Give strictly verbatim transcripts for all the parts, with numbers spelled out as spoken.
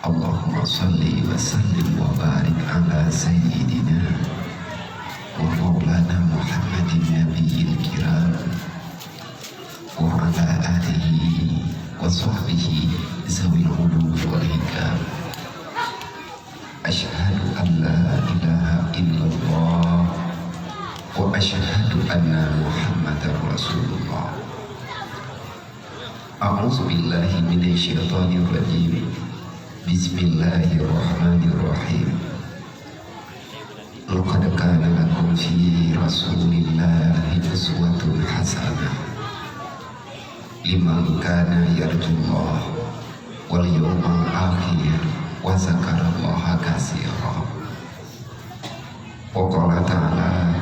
Allahumma salli wa sallim wa barik ala sayyidina wa maulana Muhammadin nabiyil kiram wa ala alihi wa sahbihi zawil ulum wal hikam. Asyhadu an la ilaha illallah wa asyhadu anna Muhammadar Rasulullah. A'udzu billahi minasy syaithanir rajim. Bismillahirrahmanirrahim. Laqad kana lakum fi Rasulillahi uswatun hasanah liman kana yarjullaha wal yawmal akhir wa dzakarallaha katsira. Wa qala ta'ala,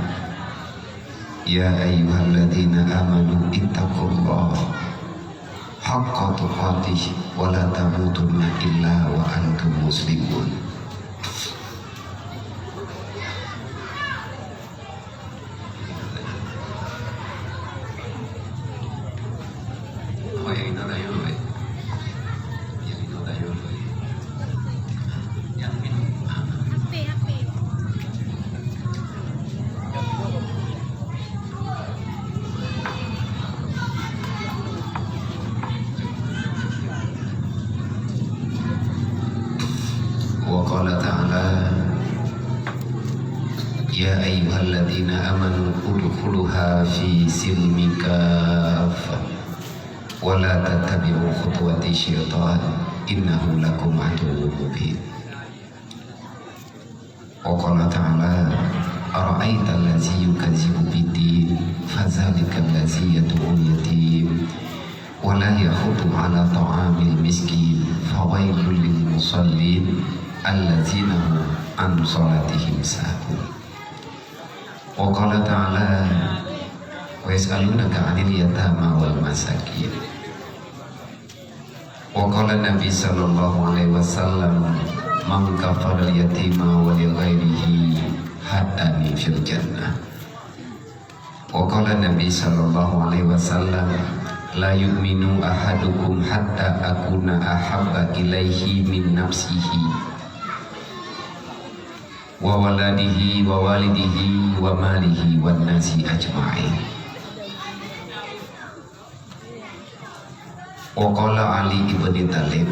"Ya ayyuhalladzina amanu ittaqullaha haqqa tuqatih wa la tamutunna illa wa antum muslimun." Wa qala ta'ala, "Ya ayyuhalladzina amanu udkhuluha fi silmi kaffah, wa la tattabi'u khutuwati syaitan, innahu lakum aduwwun mubin." Wa qala ta'ala, "Ara'aital ladzi yukazzibu biddin, fadzalikal ladzi yad'ul yatim, wa la yahuddu 'ala ta'amil miskin, fawailul lil musallin, alladzina hum 'an shalatihim sahun." Wa qala ta'ala, "Wa yas'alunaka 'anil yatama wal masakin." Wa qala Nabi sallallahu alaihi wasallam, "Man kafala yatima wa li ghairihi haddani fil jannah." Wa qala Nabi sallallahu alaihi wasallam, "La yu'minu ahadukum hatta akuna ahabba ilaihi min nafsihi wa waladihi wa walidihi wa malihi wan nasi ajma'in." Wa qala Ali ibni Thalib,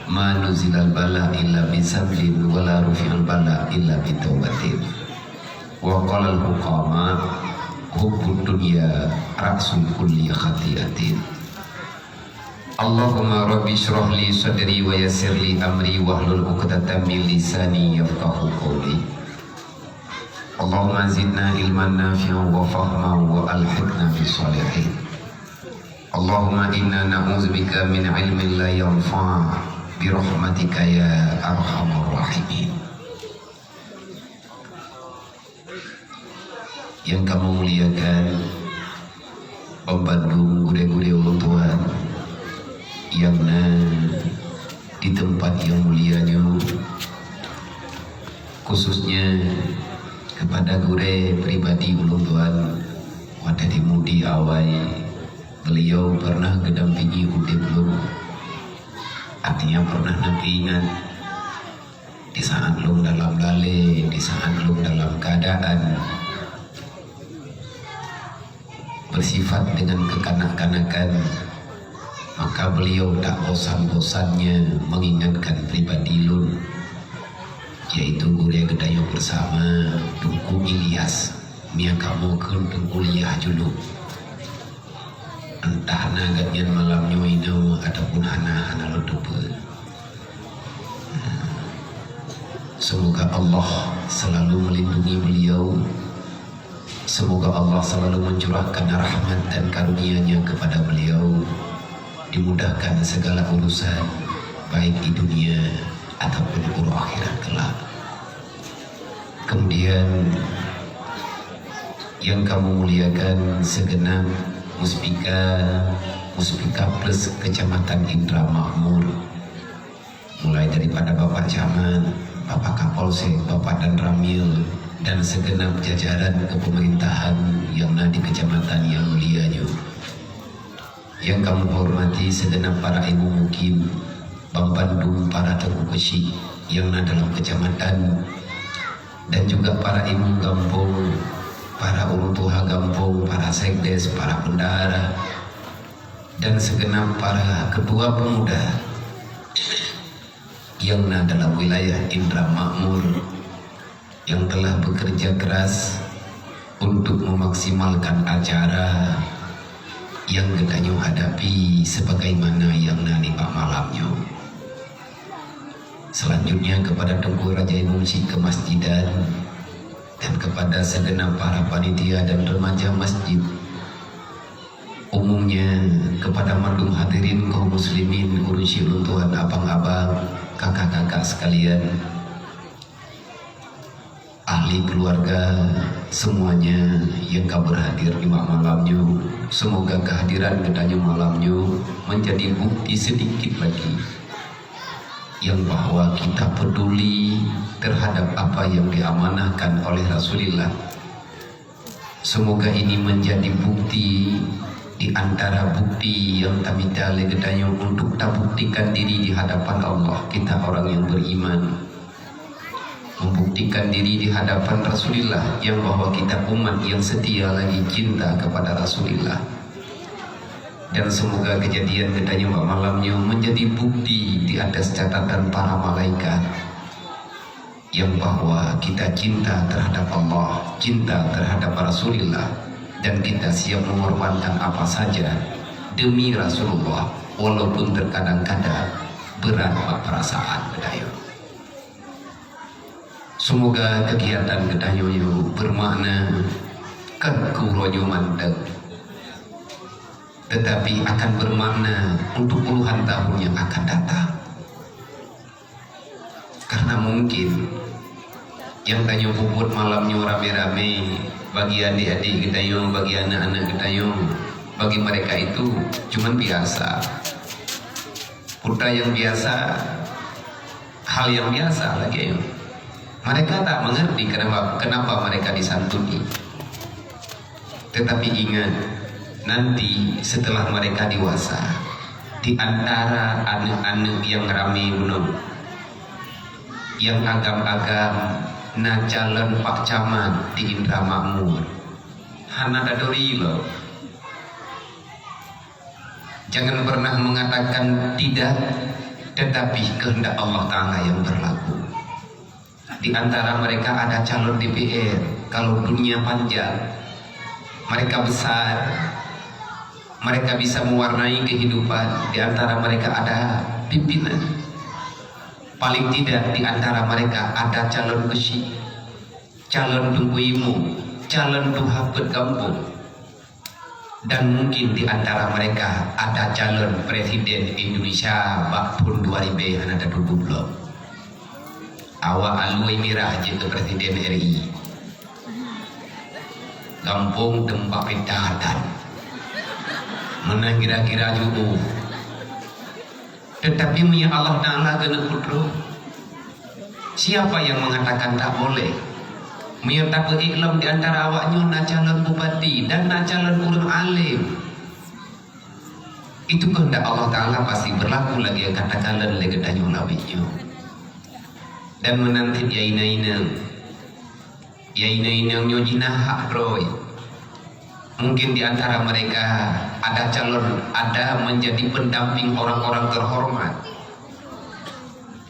"Ma nuzilal bala illa bi sablin, wa la rufi'al bala illa bi taubatin." Wa qala al-hukama, "Hubbud dunya ra'su kulli khati'atin." Allahumma rabbi shrah li sadri wa yassir li amri wahlul 'uqdatam min lisani yafqahu qawli. Allahumma zidna ilman nafi'an wa fahman wa alhiqna bis salihin. Allahumma inna na'udzubika min ilmin la yanfa' bi rahmatika ya arhamar rahimin. Nyang kamoe muliakan, banmandum gurée-gurée ulôn tuan nyang na di teumpat nyang mulia nyoe, khususnya kepada gurée pribadi ulôn tuan, watée di Mudi awai, beliau pernah geudampingi udeb lôn, artinya pernah neupeuingat. Di saat lôn dalam lalée, di saat lôn dalam keuadaan bersifat dengan kekanak-kanakan, maka beliau tak bosan-bosannya mengingatkan pribadi lôn, yaitu gurée geutanyoe bersama, Teungku Ilyas, nyang kamoe kheun Teungku Ilyas Juluk. Entah na gobnyan malam nyoe inoe ataupun hana, hana lôn teupeue. Semoga Allah selalu melindungi beliau. Semoga Allah selalu mencurahkan rahmat dan karunia-Nya kepada beliau, dimudahkan segala urusan, baik di dunia ataupun uroe akhirat kelak. Kemudian, nyang kamoe muliakan segenap Muspika, Muspika Plus Kecamatan Indra Makmur, mulai daripada Bapak Camat, Bapak Kapolsek, Bapak Danramil, dan segenap jajaran kepemerintahan nyang na di kecamatan nyang mulia nyoe. Nyang kamoe hormati segenap para ibu mukim, bang bandum para teungku keuchik nyang na dalam keucamatan, dan juga para imum gampông, para ureuëng tuha gampông, para sekdes, para bendahara, dan segenap para ketua pemuda nyang na dalam wilayah Indra Makmur nyang telah bekerja keras untuk memaksimalkan acara nyang geutanyoe hadapi sebagaimana nyang na nibak malam nyoe. Selanjutnya kepada Teungku Raja Imum Syik Kemasjidan dan kepada segenap para panitia dan remaja masjid. Umumnya kepada mandum hadirin kaum muslimin, ureuëng syik lôn tuan, abang-abang, kakak-kakak sekalian, ahli keluarga, semuanya yang ka berhadir di malam nyoe. Semoga kehadiran geutanyoe malam nyoe menjadi bukti sedikit lagi yang bahwa kita peduli terhadap apa yang diamanahkan oleh Rasulullah. Semoga ini menjadi bukti di antara bukti yang tamita lé geutanyoe untuk tabuktikan diri di hadapan Allah, kita orang yang beriman. Membuktikan diri di hadapan Rasulullah yang bahwa kita umat yang setia lagi cinta kepada Rasulullah. Dan semoga kejadian geutanyoe bak malam nyoe menjadi bukti di atas catatan para malaikat yang bahwa kita cinta terhadap Allah, cinta terhadap Rasulullah, dan kita siap mengorbankan apa saja demi Rasulullah, walaupun terkadang-kadang berat bak perasaan geutanyoe. Semoga kegiatan geutanyoe nyoe bermakna, kon keu uroe nyoe mantong, tetapi akan bermakna untuk puluhan tahun yang akan datang. Karena mungkin nyang tanyoe peubuet malam nyoe ramé-ramé, bagi adik-adik geutanyoe, bagi aneuk-aneuk geutanyoe, bagi mereka itu cuman biasa. Peue nyang biasa, hal yang biasa lagée nyoe. Mereka tak mengerti kenapa, kenapa mereka disantuni. Tetapi ingat, nanti setelah mereka dewasa, di antara aneuk-aneuk nyang ramé bunoe, nyang agam-agam na calon pak camat di Indra Makmur, hana taturi lom. Jangan pernah mengatakan tidak, tetapi kehendak Allah Ta'ala yang berlaku. Di antara mereka ada calon D P R, kalau dunia panjang, mereka besar, mereka bisa mewarnai kehidupan, di antara mereka ada pimpinan. Paling tidak di antara mereka ada calon keuchik, calon teungku imum, calon tuha peuet gampông. Dan mungkin di antara mereka ada calon presiden Indonesia bak thon dua ribèe hana tatutup lom. Awak alui mirah jeuet keu presiden R I. Gampông teumpat pita tan. Meunan kira-kira jeuet. Tetapi meunyoe Allah Ta'ala keuneuk peutrok, siapa yang mengatakan tak boleh? Meunyoe tapeuék lom di antara awak nyoe na calon bupati dan na calon ureuëng além, itu kehendak Allah Ta'ala pasti berlaku lagée nyang ka takalon lé geutanyoe lawét nyoe. Dan meunan cit ya inong-inong. Ya inong-inong nyoe jih na hak droe. Mungkin di antara mereka ada calon, ada menjadi pendamping orang-orang terhormat.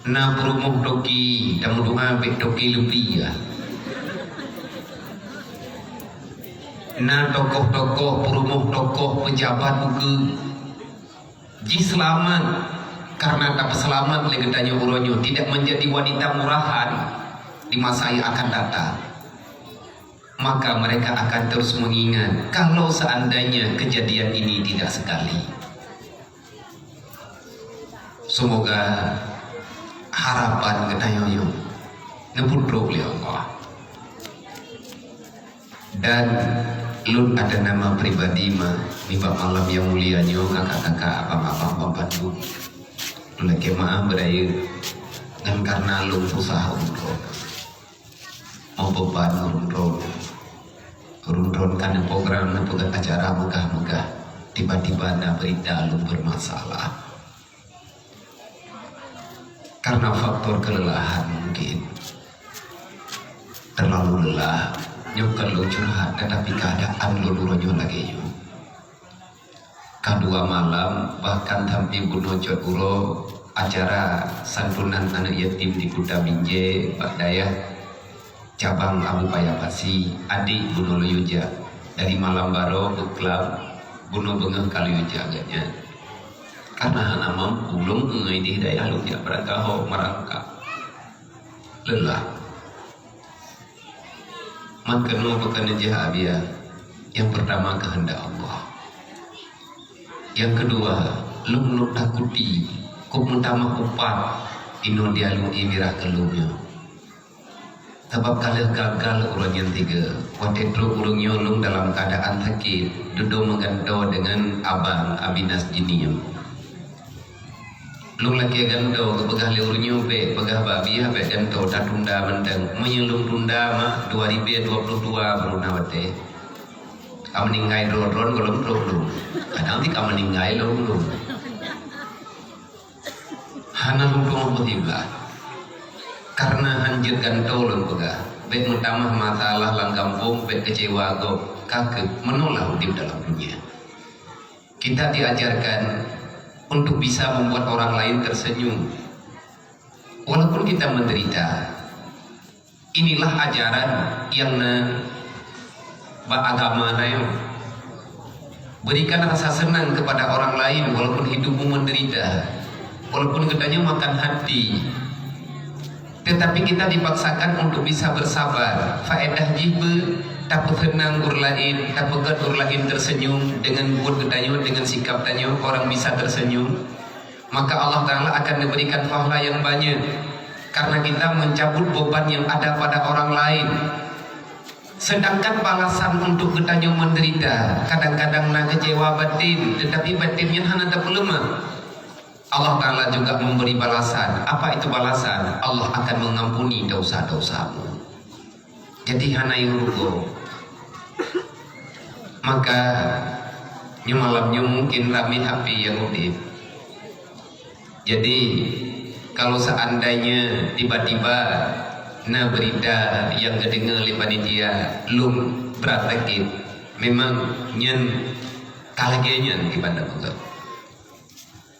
Na peurumoh toki, tameudoa bék toki leupie ya. Na tokoh-tokoh, peurumoh tokoh, pejabat ukeue. Jih seulamat, karena tapeuseulamat lé geutanyoe uroe nyoe tidak menjadi wanita murahan di masa yang akan datang. Maka mereka akan terus mengingat kalau seandainya kejadian ini tidak sekali. Semoga harapan geutanyoe nyoe neupeutrok lé Allah. Dan lôn atas nama pribadi mah, nibak malam nyang mulia nyoe, kakak-kakak, abang-abang, bak bandum, lôn lakée meu'ah beurayeuk ngon karna lôn susah ureuëng droe. Meubeban ureuëng droe. Ureuëng droe ka neuprogram, neupeugét acara meugah-meugah, tiba-tiba na beurita lôn beureumasalah. Karena faktor kelelahan mungkin. Terlalu lelah. Nyoe kon lôn curhat, tetapi keadaan lôn uroe nyoe lagèe nyoe. Ka dua malam, bahkan sampoe bunoe cot uroe, acara santunan aneuk yatim di Kuta Binjai bak dayah cabang Abu Paya Pasi, adik bunoe lôn yue jak. Dari malam baroe beuklam, bunoe beungoh ka lôn yue jak geuh nyan. Karena hana mampu, lôn ngieng di dayah lôn jak beurangkaho meurangkak. Lelah. Man keunoe bukan neujah Abia. Yang pertama kehendak Allah. Yang kedua, lôn lôn takuti, kok meutamah upat inoe di alun ié mirah keu lôn nyoe. Sabab ka lheueh gagal uroe nyan tiga. Watèe trok ureueng nyoe lôn dalam keadaan sakét, dudoe meugantoe deungon abang Abi Nasjini nyoe. Lôn lakèe gantoe geupeugah lé ureueng nyoe, "Bèk peugah bak Abi, bèk gantoe, tatunda mantong. Meunyoe lôn tunda mah, dua ribèe dua ploh dua baru na watèe." Ka meuninggai droe-droe gohlom trok lôn. Kadang cit ka meuninggai lôn, lôn. Hana lôn tueng beutiblah. Karena hanjeuet gantoe lôn peugah, bèk meutamah masalah lam gampông, bèk keucewa gob, ka keuh meunoe lah udép dalam dunia. Kita diajarkan untuk bisa membuat orang lain tersenyum. Walaupun kita menderita, inilah ajaran nyang na bak agama na nyoe. Berikan rasa senang kepada orang lain walaupun hidupmu menderita, walaupun geutanyoe makan hati. Tetapi kita dipaksakan untuk bisa bersabar. Faedah jih beu tapeuseunang ureueng laén, tapeugöt ureueng laén tersenyum dengan buet geutanyoe, dengan sikap tanyoe, orang bisa tersenyum. Maka Allah Ta'ala akan diberikan pahala yang banyak karena kita mencabut beban yang ada pada orang lain. Sedangkan balasan untuk geutanyoe menderita, kadang-kadang na kecewa batin, tetapi batin nyan hana tapeuleumah. Allah Ta'ala juga memberi balasan. Apa itu balasan? Allah akan mengampuni dosa-dosamu. Jadi hana yue rugoe. Maka nyoe malam nyoe mungkin ramé hapé nyang udép. Jadi kalau seandainya tiba-tiba na berita nyang geudeungoe lé panitia lôn brat sakét, memang nyan ka lagèe nyan di Banda Meugot.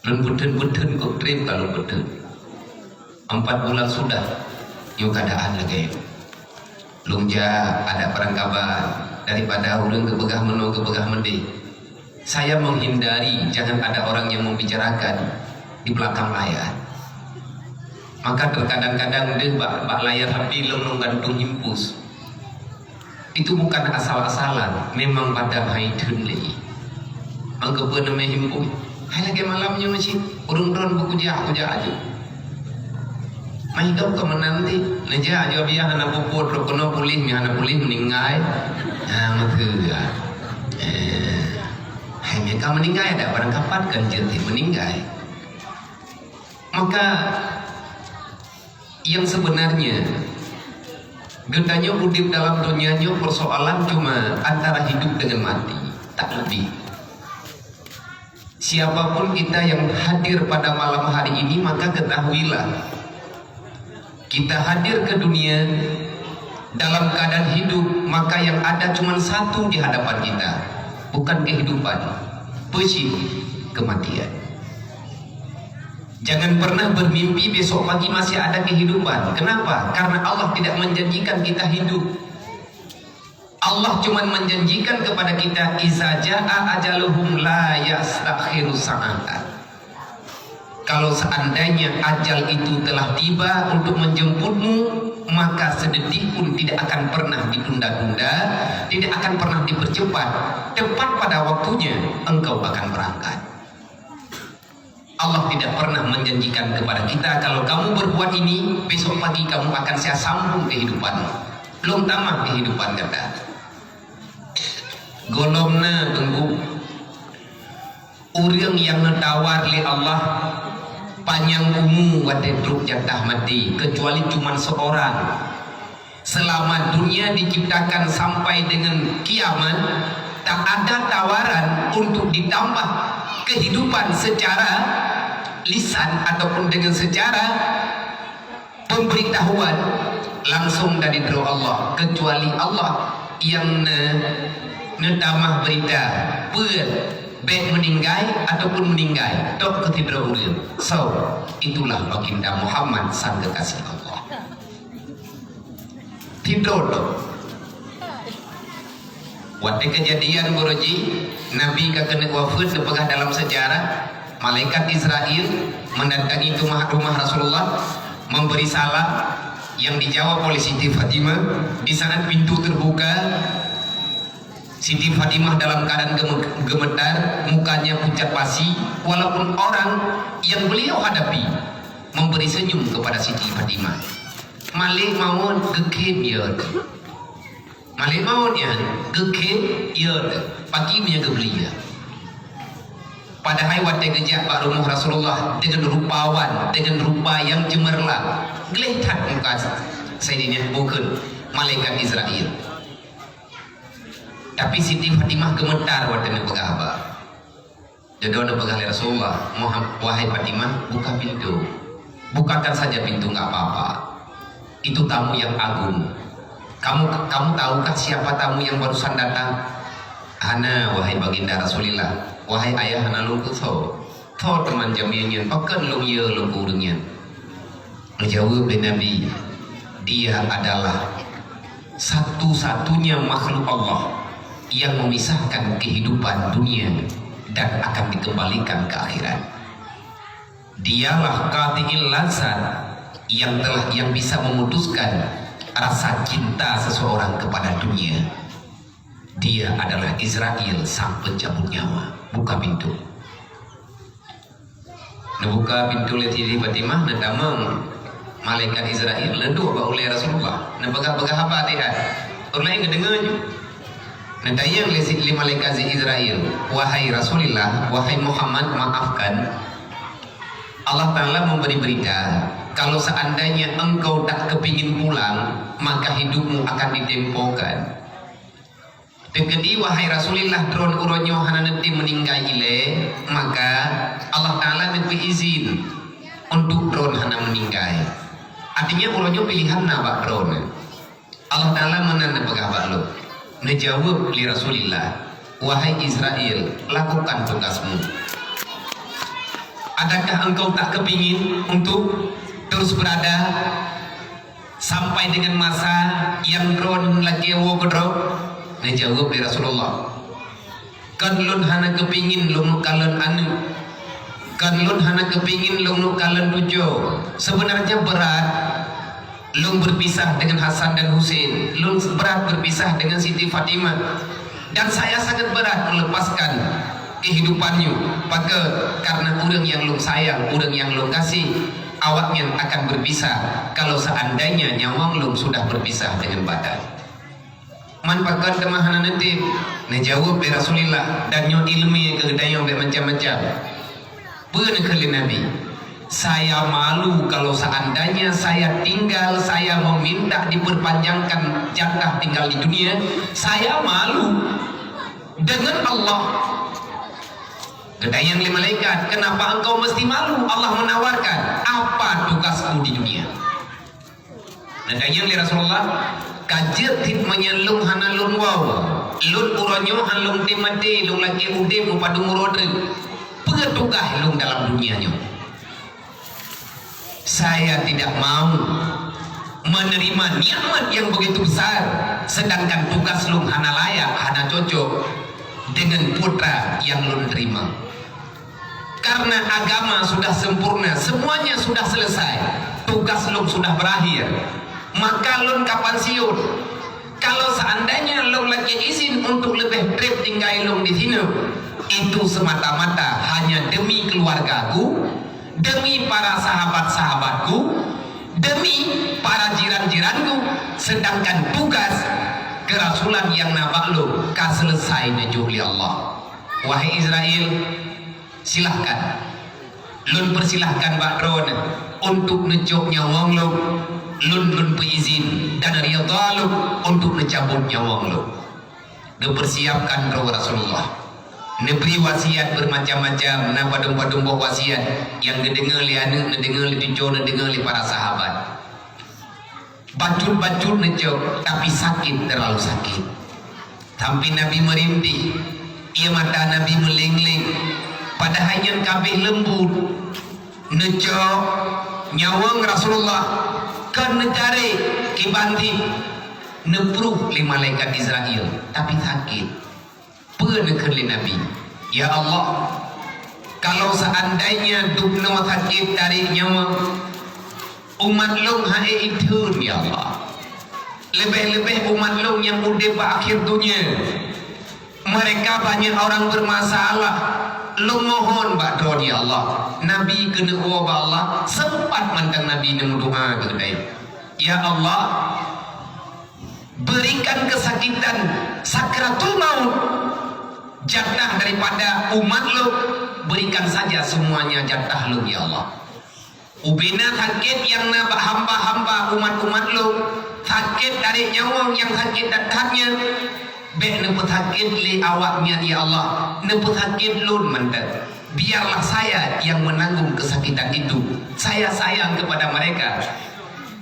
Lôn beuteun-beuteun kok trép ka lôn beuteun. Empat bulan sudah, nyoe keadaan lagèe nyoe. Lôn jak adak peurangkaban daripada ureueng geupeugah meunoe geupeugah meudéh. Saya menghindari jangan ada orang yang membicarakan di belakang layar. Maka terkadang-kadang deuh bak, bak layar H P lôn, lôn gantung impus. Itu bukan asal-asalan, memang padam hai theun lé. Mangkeupeue neumè himbung? Hai lagèe malam nyoe cit, ureueng droen beukujak-kujak aju. Mai dong keu meunan ti, neujak aju Abiya hana peue-peue trok keunoe puléh, mi hana puléh meuninggai. Ha, meukeue. Eh, hai meuka meuninggai dak barang kapat kan jeuet meuninggai. Maka yang sebenarnya, geutanyoe udép dalam donya nyoe persoalan cuma antara hidup dengan mati, tak lebih. Siapapun kita yang hadir pada malam hari ini, maka ketahuilah, kita hadir ke dunia dalam keadaan hidup, maka yang ada cuma satu di hadapan kita, bukan kehidupan, peue cit, kematian. Jangan pernah bermimpi besok pagi masih ada kehidupan. Kenapa? Karena Allah tidak menjanjikan kita hidup. Allah cuma menjanjikan kepada kita, "Iza jaa ajaluhum la yastakhiru sa'atan." Kalau seandainya ajal itu telah tiba untuk menjemputmu, maka sedetik pun tidak akan pernah ditunda-tunda, tidak akan pernah dipercepat. Tepat pada waktunya engkau akan berangkat. Allah tidak pernah menjanjikan kepada kita, "Kalau kamu berbuat ini, besok pagi kamu akan saya sambung kehidupan." Belum tamat kehidupan gata. Gohlom na teungku, ureueng nyang neutawar lé Allah panyang umu watèe trok jatah maté, kecuali cuma seorang. Selama dunia diciptakan sampai dengan kiamat, tak ada tawaran untuk ditambah kehidupan secara lisan ataupun dengan secara pemberitahuan langsung dari droe Allah, kecuali Allah yang ne-, neutamah berita peue bék meuninggai ataupun meuninggai, tok keu sidroe ureuëng. So, itulah Baginda Muhammad sang kekasih Allah. Sidroe tok. Watée keujadian buroe jih, Nabi ka keuneuk wafeuet, neupeugah dalam seujarah, malaikat Israel mendatangi rumah, rumah Rasulullah, memberi salam yang dijawab oleh Siti Fatimah. Di saat pintu terbuka, Siti Fatimah dalam keadaan geme-, gemetar, mukanya pucat pasi, walaupun orang yang beliau hadapi memberi senyum kepada Siti Fatimah. Malée mawöt geukhem, ya. Malée mawöt nyan geukhem, ya, paki meunyo geubeli, ya. Padahai watée geujak bak rumoh Rasulullah dengan rupawan, dengan rupa yang cemerlang, gleh that muka Saidina, bukon malaikat Israel. Tapi Siti Fatimah gemetar watée neupeugah haba. Dudoe neupeugah lé Rasulullah, "Muham-, wahai Fatimah, buka pintu. Bukakan saja pintu, enggak apa-apa. Itu tamu yang agung. Kamu, kamu tahukah siapa tamu yang barusan datang?" "Hana, wahai Baginda Rasulillah. Wahai ayah, hana lôn kutho. Tho teuma jamé nyan, pakon lôn yue lôn keu ureuëng nyan?" Geujaweueb lé Nabi, "Dia adalah satu-satunya makhluk Allah yang memisahkan kehidupan dunia dan akan dikembalikan ke akhirat. Dialah qati'il ladzat yang telah, yang bisa memutuskan rasa cinta seseorang kepada dunia. Dia adalah Israel, sang pencabut nyawa." Buka pintu. Neubuka pintoe lé Siti Fatimah, neutamong malaikat Israel, neuduek bak ulée Rasulullah. Neupeugah-peugah haba teuh. Ureuëng laén geudeungoe ju. Neutanyong lé si-, lé malaikat Israel, "Wahai Rasulillah, wahai Muhammad, maafkan. Allah Ta'ala memberi berita, kalau seandainya engkau tak kepingin pulang, maka hidupmu akan ditempokan." Teukeudi, wahai Rasulillah, droen uroe nyoe hana neutem meuninggai ilée, maka Allah Ta'ala neupeuizin untuk droen hana meuninggai. Artinya, uroe nyoe piléhan na bak droen. Allah Ta'ala meunan neupeugah bak lôn. Neujaweueb lé Rasulillah, "Wahai Israel, lakukan tugasmu. Adakah engkau tak kepingin untuk terus berada sampai dengan masa nyang droen lakée woe keudroe?" Neujaweueb lé Rasulullah, "Kon lôn hana keupingin lôn kalon aneuëk. Kon lôn hana keupingin lôn kalon cucoe. Sebenarnya berat lôn berpisah dengan Hasan dan Husein. Lôn berat berpisah dengan Siti Fatimah. Dan saya sangat berat melepaskan kehidupan nyoe. Pakon? Karena ureuëng nyang lôn sayang, ureuëng nyang lôn gaséh, awaknyan akan berpisah kalau seandainya nyawöng lôn sudah berpisah dengan badan." "Man pakon teuma hana neutem?" Neujaweueb lé Rasulillah, "Dan nyoe iéleumé keu geutanyoe bék macam-macam." Peue neukheun lé Nabi, "Saya malu kalau seandainya saya tinggal, saya meminta diperpanjangkan jatah tinggal di dunia. Saya malu dengan Allah." Geutanyong lé malaikat, "Kenapa engkau mesti malu? Allah menawarkan. Apa tugasmu di dunia?" Geutanyong lé Rasulullah, "Ka jeuet cit meunyo lôn hana lôn woe, lôn uroe nyoe hana lôn tem maté, lôn lakée udeb u padum uroe treuk. Peue tugaih lôn dalam dunia nyoe?" "Saya tidak mau menerima nikmat yang begitu besar, sedangkan tugas lôn hana layak, hana cocok dengan putra nyang lôn terima. Karena agama sudah sempurna, semuanya sudah selesai, tugas lôn sudah berakhir, maka lôn ka pansiun. Kalau seandainya lôn lakée izin untuk leubeh treb tinggai lôn di sinoe, itu semata-mata hanya demi keluargaku, demi para sahabat-sahabatku, demi para jiran-jiranku, sedangkan tugas keurasulan nyang na bak lôn ka selesai neujok lé Allah. Wahai Israel, silahkan. Lôn peusilahkan bak droeneuh untuk neucok nyawöng lôn. Lôn, lôn peuizin dan ridha lôn untuk neucabot nyawöng lôn." Geupeusiapkan droe Rasulullah. Neubri wasiat beumacam-macam, na padum-padum boh wasiat nyang neudeungoe lé aneuk, neudeungoe lé cucoe, neudeungoe lé para sahabat. Bacut-bacut neucok, tapi sakét, terlalu sakét. Sampai Nabi meurintih, ié mata Nabi meuleng-leng, padahai nyan ka abéh leumbut. Neucok nyawöng Rasulullah, kon neutarek kiban thib, neupruh lé malaikat Izrail, tapi sakét. Peue neukheun lé Nabi? "Ya Allah, kalau seandainya dubnoe sakét tarek nyawöng, umat lôn han ék itheun, ya Allah. Leubeh-leubeh umat lôn nyang udeb bak akhé donya. Mereka banyak orang bermasalah. Lôn mohon bak Droe, ya Allah." Nabi keuneuk woe bak Allah, seumpat mantong Nabi neumeudoa keu geutanyoe, "Ya Allah, berikan kesakitan sakratul maut, jatah daripada umat lôn, berikan saja semuanya jatah lôn, ya Allah. Ubena sakét nyang na bak hamba-hamba umat-umat lôn, sakét tarek nyawöng nyang sakét that-that nyan, bék neupeusakét lé awak nyan, ya Allah, neupeusakét lôn mantong. Biarlah saya yang menanggung kesakitan itu. Saya sayang kepada mereka."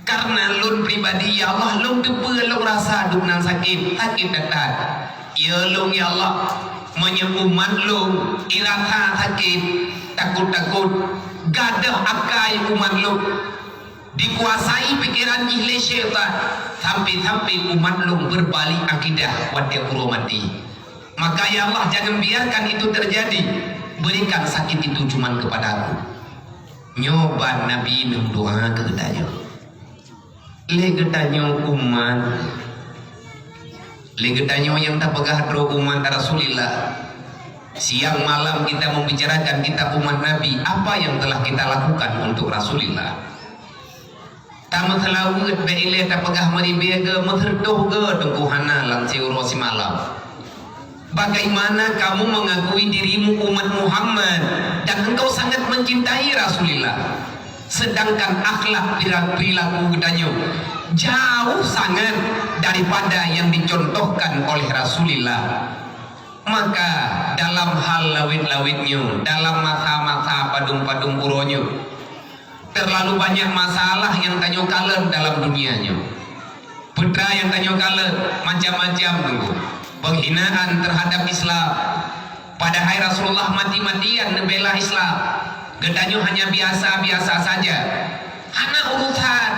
Karena lôn pribadi, ya Allah, lôn teupeue, lôn rasa dubna sakét, sakét that-that. Ya lôn, ya Allah, meunyoe umat lôn irasa sakét, takot-takot, gadôh akai umat lôn, dikuasai pikeran jih lé syaitan, sampai-sampai umat lôn beubalik akidah watée uroe maté. Maka, ya Allah, jangan biarkan itu terjadi. Berikan sakit itu cuman kepada aku. Nyoe ban Nabi neumeudoa keu geutanyoe. Lé geutanyoe umat, lé geutanyoe nyang tapeugah droe umat Rasulullah, siang malam kita membicarakan kitab umat Nabi, apa yang telah kita lakukan untuk Rasulullah? Tameuseulaweuet bék ilée tapeugah meuribée geuh, meuseureutoh geuh teungku hana lam siuroe simalam. Bagaimana kamu mengakui dirimu umat Muhammad dan engkau sangat mencintai Rasulullah, sedangkan akhlak pira-, perilaku geutanyoe jauh sangat daripada yang dicontohkan oleh Rasulullah? Maka dalam hal lawét-lawét nyoe, dalam masa-masa padum-padum uroe nyoe, terlalu banyak masalah nyang tanyoe kalon dalam dunia nyoe. Peue nyang tanyoe kalon macam-macam teungku. Penghinaan terhadap Islam. Padahai Rasulullah mati-matian neubela Islam. Geutanyoe hanya biasa-biasa saja. Hana urusan.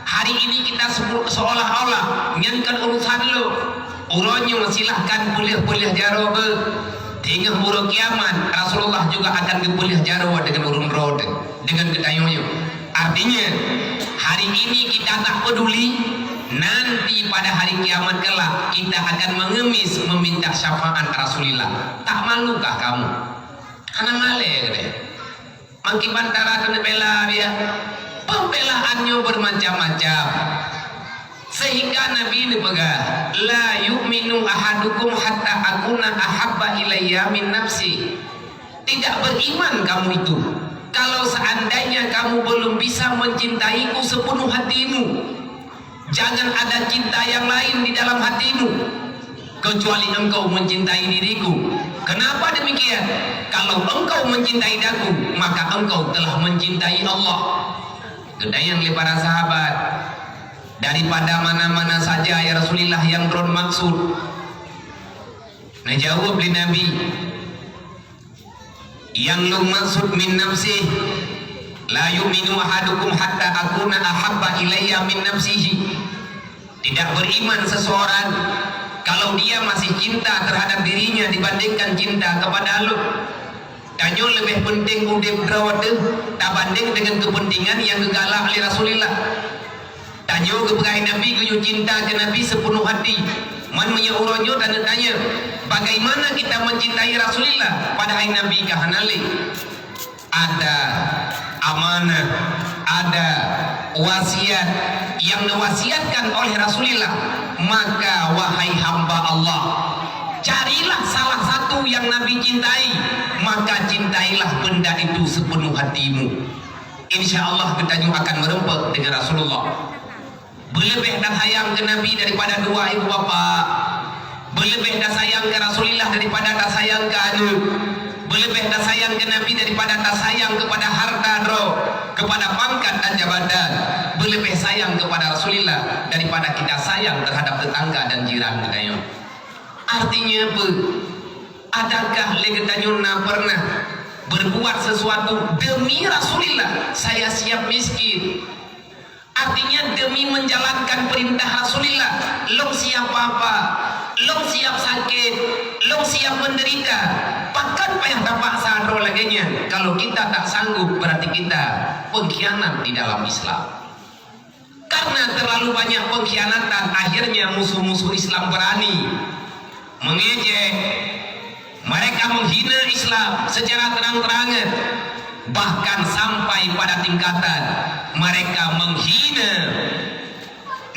Hari ini kita seolah-olah nyan kon urusan lôn. Uroe nyoe silahkan peuleueh-peuleueh jaroe beuh. Teungoh uroe kiamat, Rasulullah juga akan geupeuleueh jaroe deungon ureuëng droe teuh, deungon geutanyoe nyoe. Artinya, hari ini kita tak peduli, nanti pada hari kiamat kelak kita akan mengemis meminta syafaat Rasulullah. Tak malukah kamu? Hana malée geutanyoe. Mangkiban cara keuneuk bela dia. Pembelaan nyoe bermacam-macam. Sehingga Nabi neupeugah, "La yu'minu ahadukum hatta akuna ahabba ilayya min nafsi." Tidak beriman kamu itu, kalau seandainya kamu belum bisa mencintaiku sepenuh hatimu. Jangan ada cinta yang lain di dalam hatimu, kecuali engkau mencintai diriku. Kenapa demikian? Kalau engkau mencintai aku, maka engkau telah mencintai Allah. Geutanyong lé para sahabat, "Daripada mana-mana saja, ya Rasulullah, yang droen maksud?" Neujaweueb lé Nabi, "Nyang lôn maksud min nafsih, la yu'minu ahadukum hatta akuna ahabba ilayya min nafsihi." Tidak beriman seseorang kalau dia masih cinta terhadap dirinya dibandingkan cinta kepada lôn. Tanyoe leubeh penting udeb droe teuh tabanding dengan kepentingan nyang geugalak lé Rasulullah. Tanyoe geupeugah Nabi geuyue cinta keu Nabi seupunoh hati. Man meunyoe uroe nyoe taneuk tanyong, bagaimana kita mencintai Rasulullah padahai Nabi ka hana lé? Ada amanah, ada wasiat yang diwasiatkan oleh Rasulullah. Maka wahai hamba Allah, carilah salah satu yang Nabi cintai, maka cintailah benda itu sepenuh hatimu. Insya Allah geutanyoe akan meureumpok dengan Rasulullah. Beuleubeh tasayang keu Nabi daripada dua ibu bapak. Beuleubeh tasayang keu Rasulullah daripada tasayang keu aneuk. Beuleubeh tasayang keu Nabi daripada tasayang kepada harta droe, kepada pangkat dan jabatan. Beuleubeh sayang kepada Rasulullah daripada kita sayang terhadap tetangga dan jiran geutanyoe. Artinya apa? Adakah lé geutanyoe na pernah berbuat sesuatu demi Rasulullah, saya siap miskin? Artinya, demi menjalankan perintah Rasulullah, lôn siap apa-apa, lôn siap sakét, lôn siap menderita. Pakon payah tapaksa droe lagée nyan? Kalau kita tak sanggup, berarti kita pengkhianat di dalam Islam. Karena terlalu banyak pengkhianatan, akhirnya musuh-musuh Islam berani mengejek, mereka menghina Islam secara terang-terangan, bahkan sampai pada tingkatan mereka menghina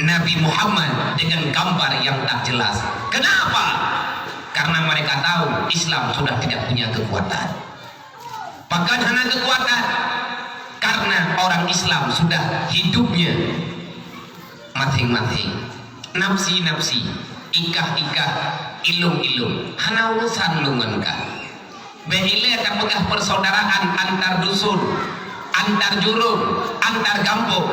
Nabi Muhammad dengan gambar yang tak jelas. Kenapa? Karena mereka tahu Islam sudah tidak punya kekuatan. Pakon hana kekuatan? Karena orang Islam sudah hidupnya masing-masing, nafsi-nafsi, ikah-ikah, ilung-ilung, hana urusan lôn ngon kah. Bék ilée tapeugah persaudaraan antar dusun, antar jurong, antar gampông,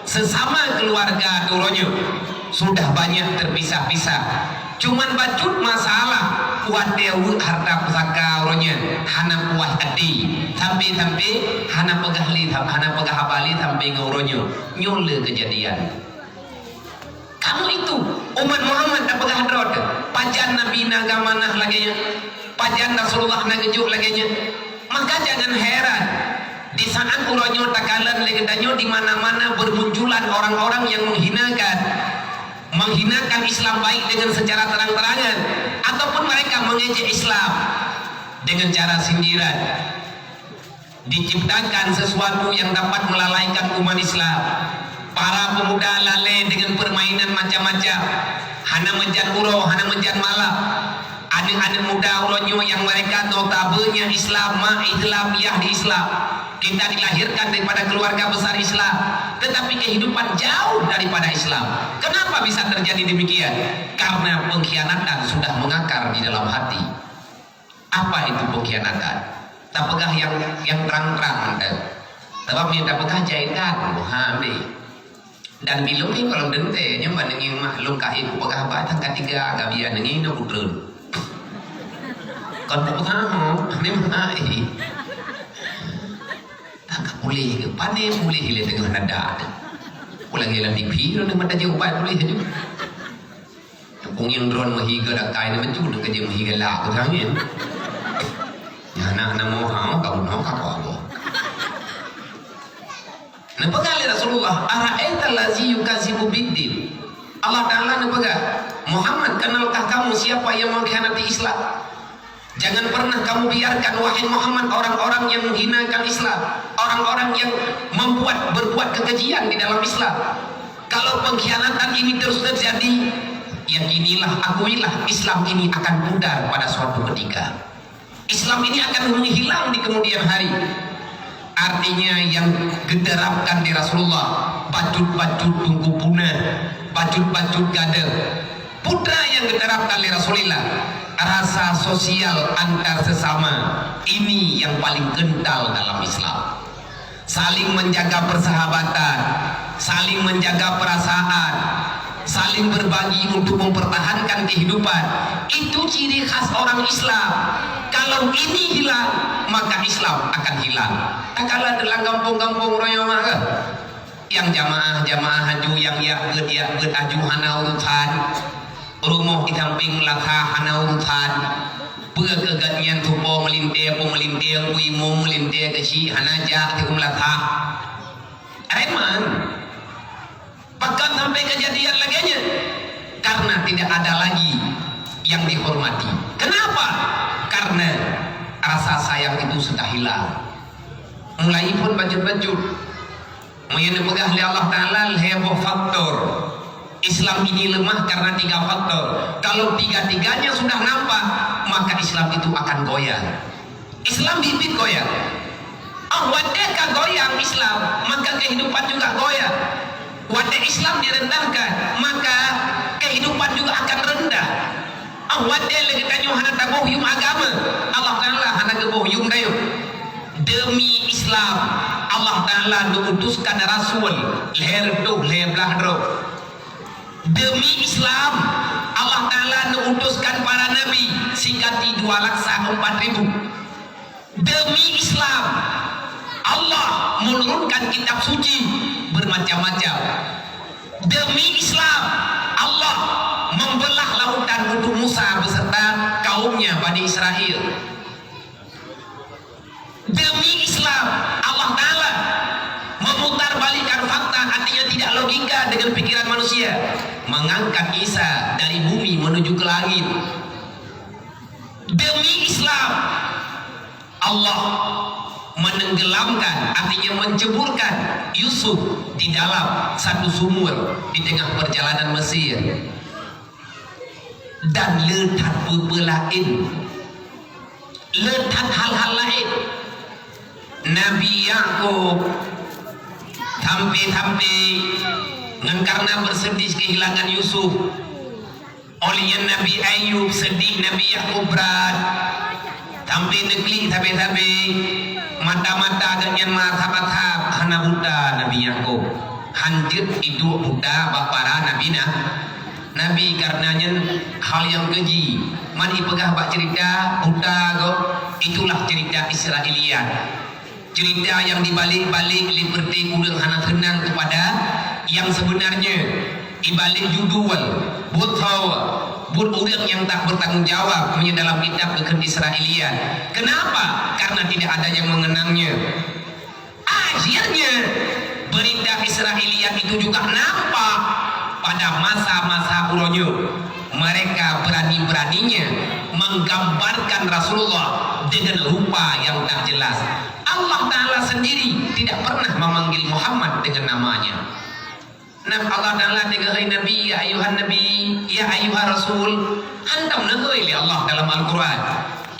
sesama keluarga uroe nyoe sudah banyak terpisah-pisah. Cuman bacut masalah watée weuek harta pusaka uroe nyoe hana puas até, sampai-sampai hana peugah lé, hana peugah haba lé sampai ngon uroe nyoe. Nyoe le keujadian. Kamoe itu, umat Muhammad tapeugah droe teuh, pajan Nabi na geuamanah lagée nyan, pajan Rasulullah na geujok lagée nyan. Maka jangan heran, di saat uroe nyoe takalon lé geutanyoe di mana-mana bermunculan orang-orang yang menghinakan, menghinakan Islam baik dengan secara terang-terangan ataupun mereka mengejek Islam dengan cara sindiran. Diciptakan sesuatu yang dapat melalaikan umat Islam. Para pemuda lalée dengan permainan macam-macam. Hana meujan uroe, hana meujan malam. Aneuk-aneuk muda uroe nyoe yang mereka notabene Islam, mak Islam, yah di Islam. Kita dilahirkan daripada keluarga besar Islam, tetapi kehidupan jauh daripada Islam. Kenapa bisa terjadi demikian? Karena pengkhianatan sudah mengakar di dalam hati. Apa itu pengkhianatan? Tapeugah nyang, nyang trang-trang teuh. Sabab nyang tapeugah jai that, ha, ambe. Dan bilong ni kalau dente, nyoe ban ngieng mak lôn kahé kupeugah bah tang katiga, gabian ngieng na kutreun. Kon tapeugah, ha, ni mah, eh. Tak puléh ke? Pane puléh le teungoh nada. Pulang dalam mimpi, lôn mata jauh ubat puléh je. Teupung nyang droen meuhiga dakai ni meuncu deungon jih meuhiga la keu angén. Nyang na, na moha ka bunoe ka kuah boh. Neupeugah lé Rasulullah, "Ara'aita allazi yukadzibu biddin?" Allah Ta'ala neupeugah, "Muhammad, kenalkah kamu siapa yang mengkhianati Islam?" Jangan pernah kamu biarkan, wahai Muhammad, orang-orang yang menghinakan Islam, orang-orang yang membuat, berbuat kekejian di dalam Islam. Kalau pengkhianatan ini terus terjadi, yakinilah, akuilah, Islam ini akan pudar pada suatu ketika. Islam ini akan menghilang di kemudian hari. Artinya, yang diterapkan di Rasulullah, bacut-bacut tungku punah, bacut-bacut gadeuh. Putra yang diterapkan oleh Rasulullah, rasa sosial antar sesama, ini yang paling kental dalam Islam. Saling menjaga persahabatan, saling menjaga perasaan, saling berbagi untuk mempertahankan kehidupan. Itu ciri khas orang Islam. Kalau ini hilang, maka Islam akan hilang. Takalon dalam gampông-gampông royong mah ke? Nyang jamaah-jamaah aju, nyang yak beuet-yak beuet aju hana urusan. Rumoh di sampéng meulathah hana urusan. Peue keu gobnyan tupo meulintée, peue meulintée, peue imum meulintée keu chik hana jak teuk meulathah. Reman. Pakon sampai kejadian lagée nyan? Karena tidak ada lagi yang dihormati. Kenapa? Karena rasa sayang itu sudah hilang. Mulai pun bacut-bacut. Meunyoe neupeugah lé Allah Ta'ala lhée boh faktor, Islam ini lemah karena tiga faktor. Kalau tiga-tiganya sudah nampak, maka Islam itu akan goyang. Islam biet-biet goyang. Ah, watée ka goyang Islam, maka kehidupan juga goyang. Watée Islam direndahkan, maka kehidupan juga akan rendah. Watèe lé geutanyoe hana taboh yuem agama, Allah Taala hana geuboh yuem tanyoe. Demi Islam, Allah Taala neuutuskan rasul lhèe reutôh lhèe blaih droe. Demi Islam, Allah Taala neuutuskan para nabi sikati dua laksa empat ribu. Demi Islam, Allah menurunkan kitab suci bermacam-macam. Demi Islam, Allah membelah lautan untuk Musa beserta kaumnya Bani Israel. Demi Islam, Allah Taala memutarbalikkan fakta, artinya tidak logika dengan pikiran manusia, mengangkat Isa dari bumi menuju ke langit. Demi Islam, Allah menenggelamkan, artinya menceburkan Yusuf di dalam satu sumur di tengah perjalanan Mesir. Dan le that peue-peue laén, le that hal-hal laén. Nabi Yakub sampai-sampai ngon karena bersedih kehilangan Yusuf. Óh lheueh nyan Nabi Ayub seudeh, Nabi Yakub brat, sampai neuklik sabe-sabe, mata-mata geuh nyan mathab-mathab, hana buta Nabi Yakub. Han jeuet iduek buta bak para nabi na-, nabi, kareuna nyan hal nyang keji. Man ipeugah bak ceurita buta gob, itulah ceurita Israiliyat. Ceurita nyang dibalik-balik lé peureté ureuëng hana seunang keupada nyang seubeunarnya. Dibalik judul, buet soe, buet ureuëng nyang tak bertanggung jawab, meunyoe dalam kitab geukheun Israiliyat. Kenapa? Karena tidak ada yang mengenangnya. Akhirnya, berita Israiliyat itu juga nampak pada masa-masa uroe nyoe. Mereka berani-beraninya menggambarkan Rasulullah dengan rupa yang tak jelas. Allah Taala sendiri tidak pernah memanggil Muhammad dengan namanya. Nah, Allah Taala teuga, "Hai Nabi, ya ayuhan Nabi, ya ayuhar Rasul." Hantom neuhôi lé Allah dalam Al-Quran.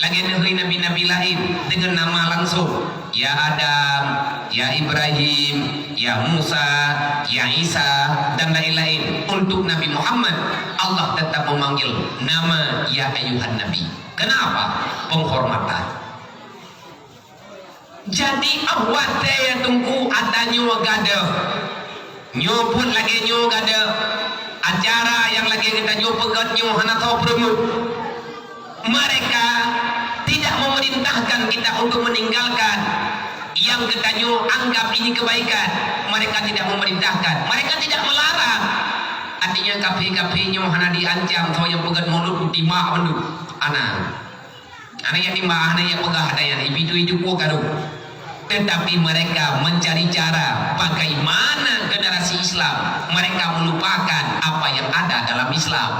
Lagée neuhôi nabi-nabi laén dengan nama langsung. Ya Adam, ya Ibrahim, ya Musa, ya Isa, dan lain-lain. Untuk Nabi Muhammad, Allah tetap memanggil nama ya ayuhan Nabi. Kenapa? Penghormatan. Jadi, óh watée ya Teungku ata nyoe gadôh, nyoe buet lagée nyoe gadôh, acara nyang lagée geutanyoe peugét nyoe hana soe peureumeun. Mereka tidak memerintahkan kita untuk meninggalkan yang geutanyoe anggap ini kebaikan. Mereka tidak memerintahkan. Mereka tidak melarang. Artinya, kafé-kafé nyoe hana diancam soe nyang peugét mulod mutimak bandum. Hana. Hana nyang timah, hana nyang peugah, hana nyang ibi tu iju kuah karu. Tetapi mereka mencari cara bagaimana generasi Islam mereka melupakan apa yang ada dalam Islam.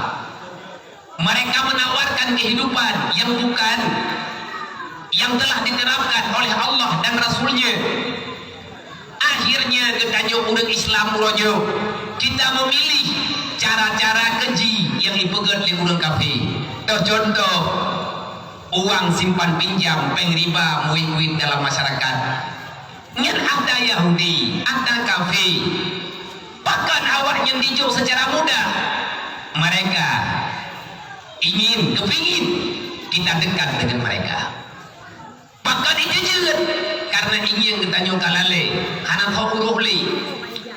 Mereka menawarkan kehidupan yang bukan, yang telah diterapkan oleh Allah dan Rasul-Nya. Akhirnya, geutanyoe ureuëng Islam uroe nyoe, kita memilih cara-cara keji nyang ipeugét lé ureuëng kafé. Toh contoh, uang simpan pinjam, péng riba, muit-muit dalam masyarakat. Nyan ada Yahudi, ada kafé. Pakon awak nyan dijok secara mudah? Mereka ingin, kepingin kita dekat dengan mereka. Pakon jijeuet? Karena ingieng geutanyoe ka lalé, hana soe urôh lé.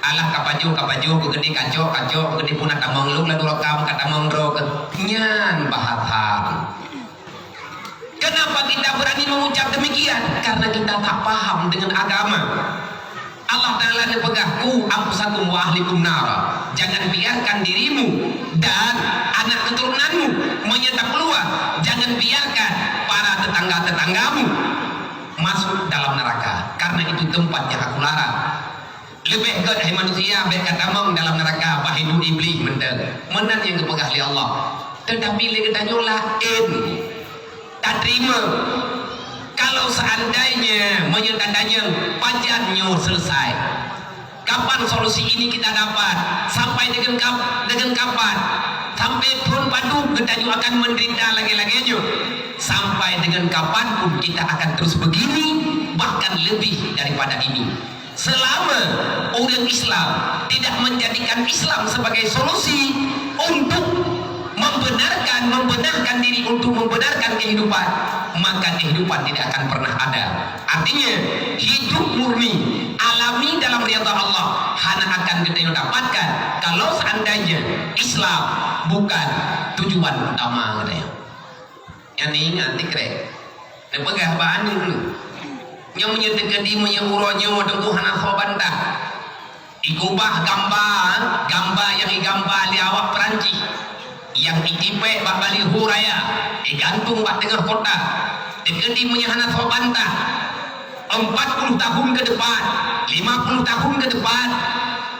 Alah, ka pajoh, ka pajoh, beugeude kacok, kacok, beugeude pun na tamong lôn, ladua raka ka tamong droe keuh. Nyan bahasa. Kenapa kita berani mengucap demikian? Karena kita tak paham dengan agama. Allah Taala neupeugah, "Qu anfusakum wa ahlikum nara." Jangan biarkan dirimu dan anak keturunanmu menyetap keluar. Jangan biarkan para tetangga-tetanggamu masuk dalam neraka, karena itu tempat yang aku larang. Leubeh gét hai manusia bék ka tamong dalam neraka, bah hidup Iblih mantong. Meunan nyang geupeugah lé Allah. Tetapi lé geutanyoe laén. Tateurimong. Kalau seandainya meunyoe tatanyong, pajan nyoe selesai? Kapan solusi ini kita dapat? Sampai dengan kap-, dengan kapan? Sampai phon padum geutanyoe akan menderita lagée-lagée nyoe? Sampai dengan kapan pun kita akan terus begini, bahkan lebih daripada ini. Selama ureuëng Islam tidak menjadikan Islam sebagai solusi untuk membenarkan, membenarkan diri untuk membenarkan kehidupan, maka kehidupan tidak akan pernah ada. Artinya, hidup murni, alami dalam ridha Allah, hana akan geutanyoe dapatkan kalau seandainya Islam bukan tujuan utama geutanyoe. Nyan ingat tikrek. Neupeugah bak aneuk neuh. Nyoe meunyoe teukeudi meunyoe uroe nyoe teungku hana soe bantah. Ikubah gamba, gamba nyang igamba lé awak Perancis. Nyang itipék bak baliho raya, igantung bak teungoh kota. Teukeudi meunyoe hana soe bantah. Empat puluh tahun ke depan, lima puluh tahun ke depan,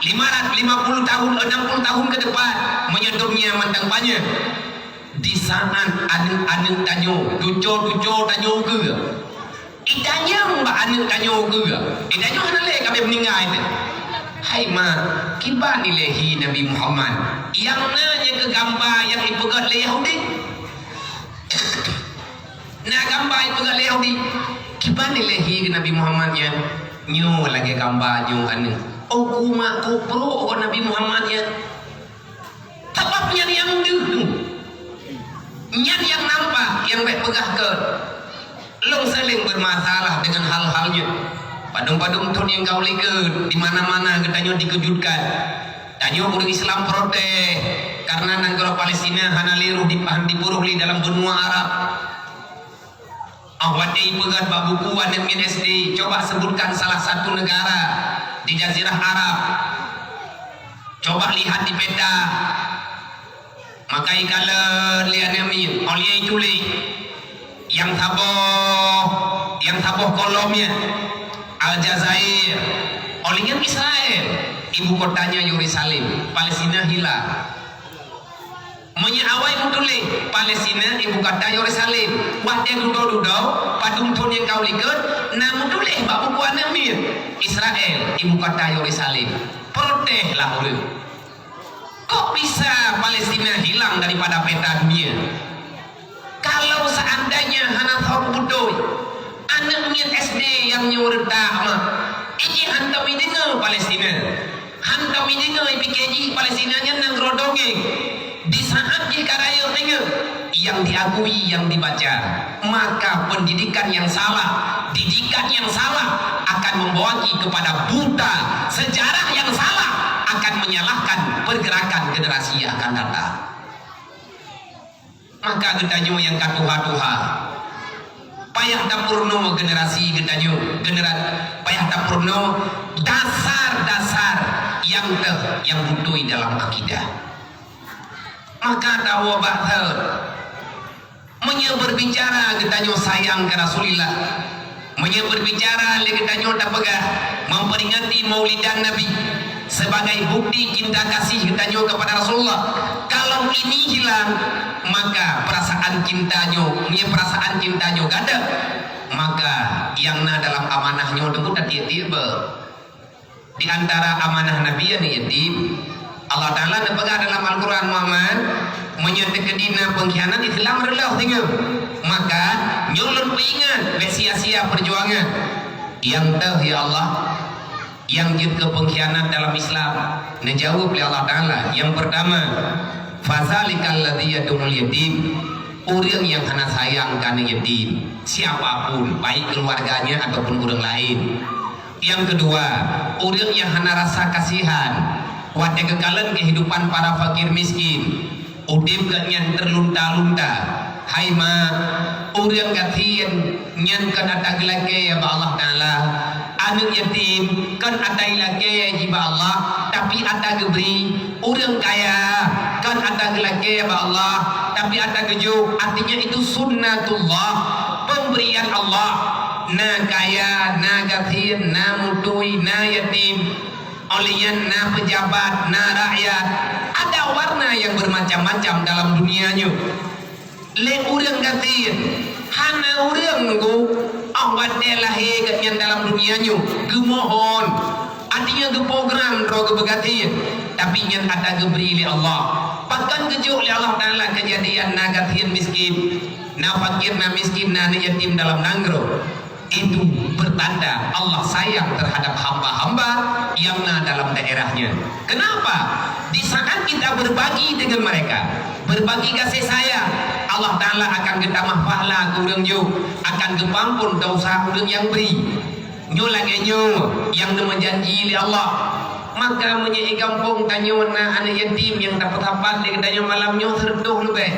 lima ratus lima puluh tahun, enam puluh tahun ke depan, meunyoe donya mantong panyang. Di saat aneuk-aneuk tanyoe, cuco-cuco tanyoe keue, itanyong bak aneuk tanyoe keue, itanyong hana lé ka abéh meuninggai teuh. Hai mak, kiban ilée hi Nabi Muhammad? Nyang na nyang keu gamba nyang ipeugét lé Yahudi? Na gamba ipeugét lé Yahudi? Kiban ilée hi keu Nabi Muhammad nyan? Nyoe lagée gamba nyoe aneuk. Oh ku mak, ku brok kon Nabi Muhammad nyan. Sabab nyan nyang deuh tu. Nyan nyang nampak, nyang bék peugah keu. Lôn seuling bermasalah dengan hal-hal nyoe. Padum-padum thon nyang ka u likot, di mana-mana geutanyoe dikeujutkan. Tanyoe ureuëng Islam protes karena nanggroe Palestina hana lé roh dipaham dipuruh lé dalam benua Arab. Ah, watée ipeugét bak buku aneuk miet S D, coba sebutkan salah satu negara di Jazirah Arab. Coba lihat di peta. Maka ikalon lé aneuk miet, óh lheueh ituléh, nyang saboh, nyang saboh kolom nyan, Aljazair, óh lheueh nyan Israel, ibu kotanya Yerusalem, Palestina hilang. Meunyoe awai meutuléh, Palestina ibu kota Yerusalem. Watée dudoe-dudoe, padum thon nyang ka u likot, na meutuléh bak buku aneuk miet, Israel ibu kota Yerusalem. Protes lah ureuëng. Kok bisa Palestina hilang daripada peta dunia? Kalau seandainya hana soe beutôi, aneuk miet S D nyang nyoe reutah mah, iji hantom ideungoe Palestina. Hantom ideungoe ipike jih Palestina nyan nanggroe dongeng. Di saat jih ka rayeuk ingat, yang diakui, yang dibaca, maka pendidikan yang salah, didikan yang salah akan membawa ki kepada buta, sejarah yang salah akan menyalahkan pergerakan generasi yang akan datang. Maka geutanyoe nyang ka tuha-tuha, payah tapeurunoe generasi geutanyoe, genera-, payah tapeurunoe dasar-dasar nyang teuh, nyang beutôi dalam akidah. Maka tawoe bak thon. Meunyoe berbicara geutanyoe sayang keu Rasulullah, meunyoe berbicara lé geutanyoe tapeugah memperingati Maulidan Nabi sebagai bukti cinta kasih geutanyoe kepada Rasulullah, kalau ini hilang, maka perasaan cinta nyoe, meunyoe perasaan cinta nyoe gadôh, maka nyang na dalam amanah nyoe teungku tatiek-tiek beuh. Di antara amanah Nabi aneuk yatim, Allah Ta'ala neupeugah dalam Al-Quran, Muhammad, meunyoe teukeudi na pengkhianat Islam reuloh singoh, maka nyoe lôn peuingat bék sia-sia perjuangan. Nyang teuh, ya Allah, nyang jeuet keu pengkhianat dalam Islam, neujaweueb lé Allah Ta'ala. Nyang pertama, fazalikal ladzi yad'ul yatim, ureuëng nyang hana sayang keu aneuk yatim, siapapun, baik keluarganya ataupun ureuëng laén. Nyang keudua, ureuëng nyang hana rasa kasihan watée geukalon keuhidupan para fakir miskin. Udeb geuh nyan teulunta-lunta. Hai mak, ureuëng gasien nyan kon ata geulakée bak Allah Ta'ala. Aneuk yatim kon ata ilakée jih bak Allah, tapi ata geubri. Ureuëng kaya kon ata geulakée bak Allah, tapi ata geujok. Artinya itu sunnatullah, pemberian Allah. Na kaya, na gasien, na mutui, na yatim. Óh lheueh nyan na peujabat, na rakyat. Ada warna yang bermacam-macam dalam dunia nyoe. Lé ureuëng gasien, hana ureuëng nunggu óh watée lahé geuhnyan dalam dunia nyoe geumohon, artinya geuprogram droe geupeugasien, tapi nyan ata geubri lé Allah. Pakon geujok lé Allah Ta'ala keujadian na gasien miskin, na fakir, na miskin, na aneuk yatim dalam nanggroe. Itu pertanda Allah sayang terhadap hamba-hamba yang na dalam daerahnya. Kenapa? Di saat kita berbagi dengan mereka, berbagi kasih sayang, Allah Ta'ala akan geutamah pahala keu ureuëng nyoe, akan geupeuampon desya ureuëng nyang bri. Nyoe lagée nyoe nyang neumeujanji lé Allah. Maka meunyoe i gampông tanyoe na aneuëk yatim nyang tapeusapat lé geutanyoe malam nyoe sireutôh leubeh,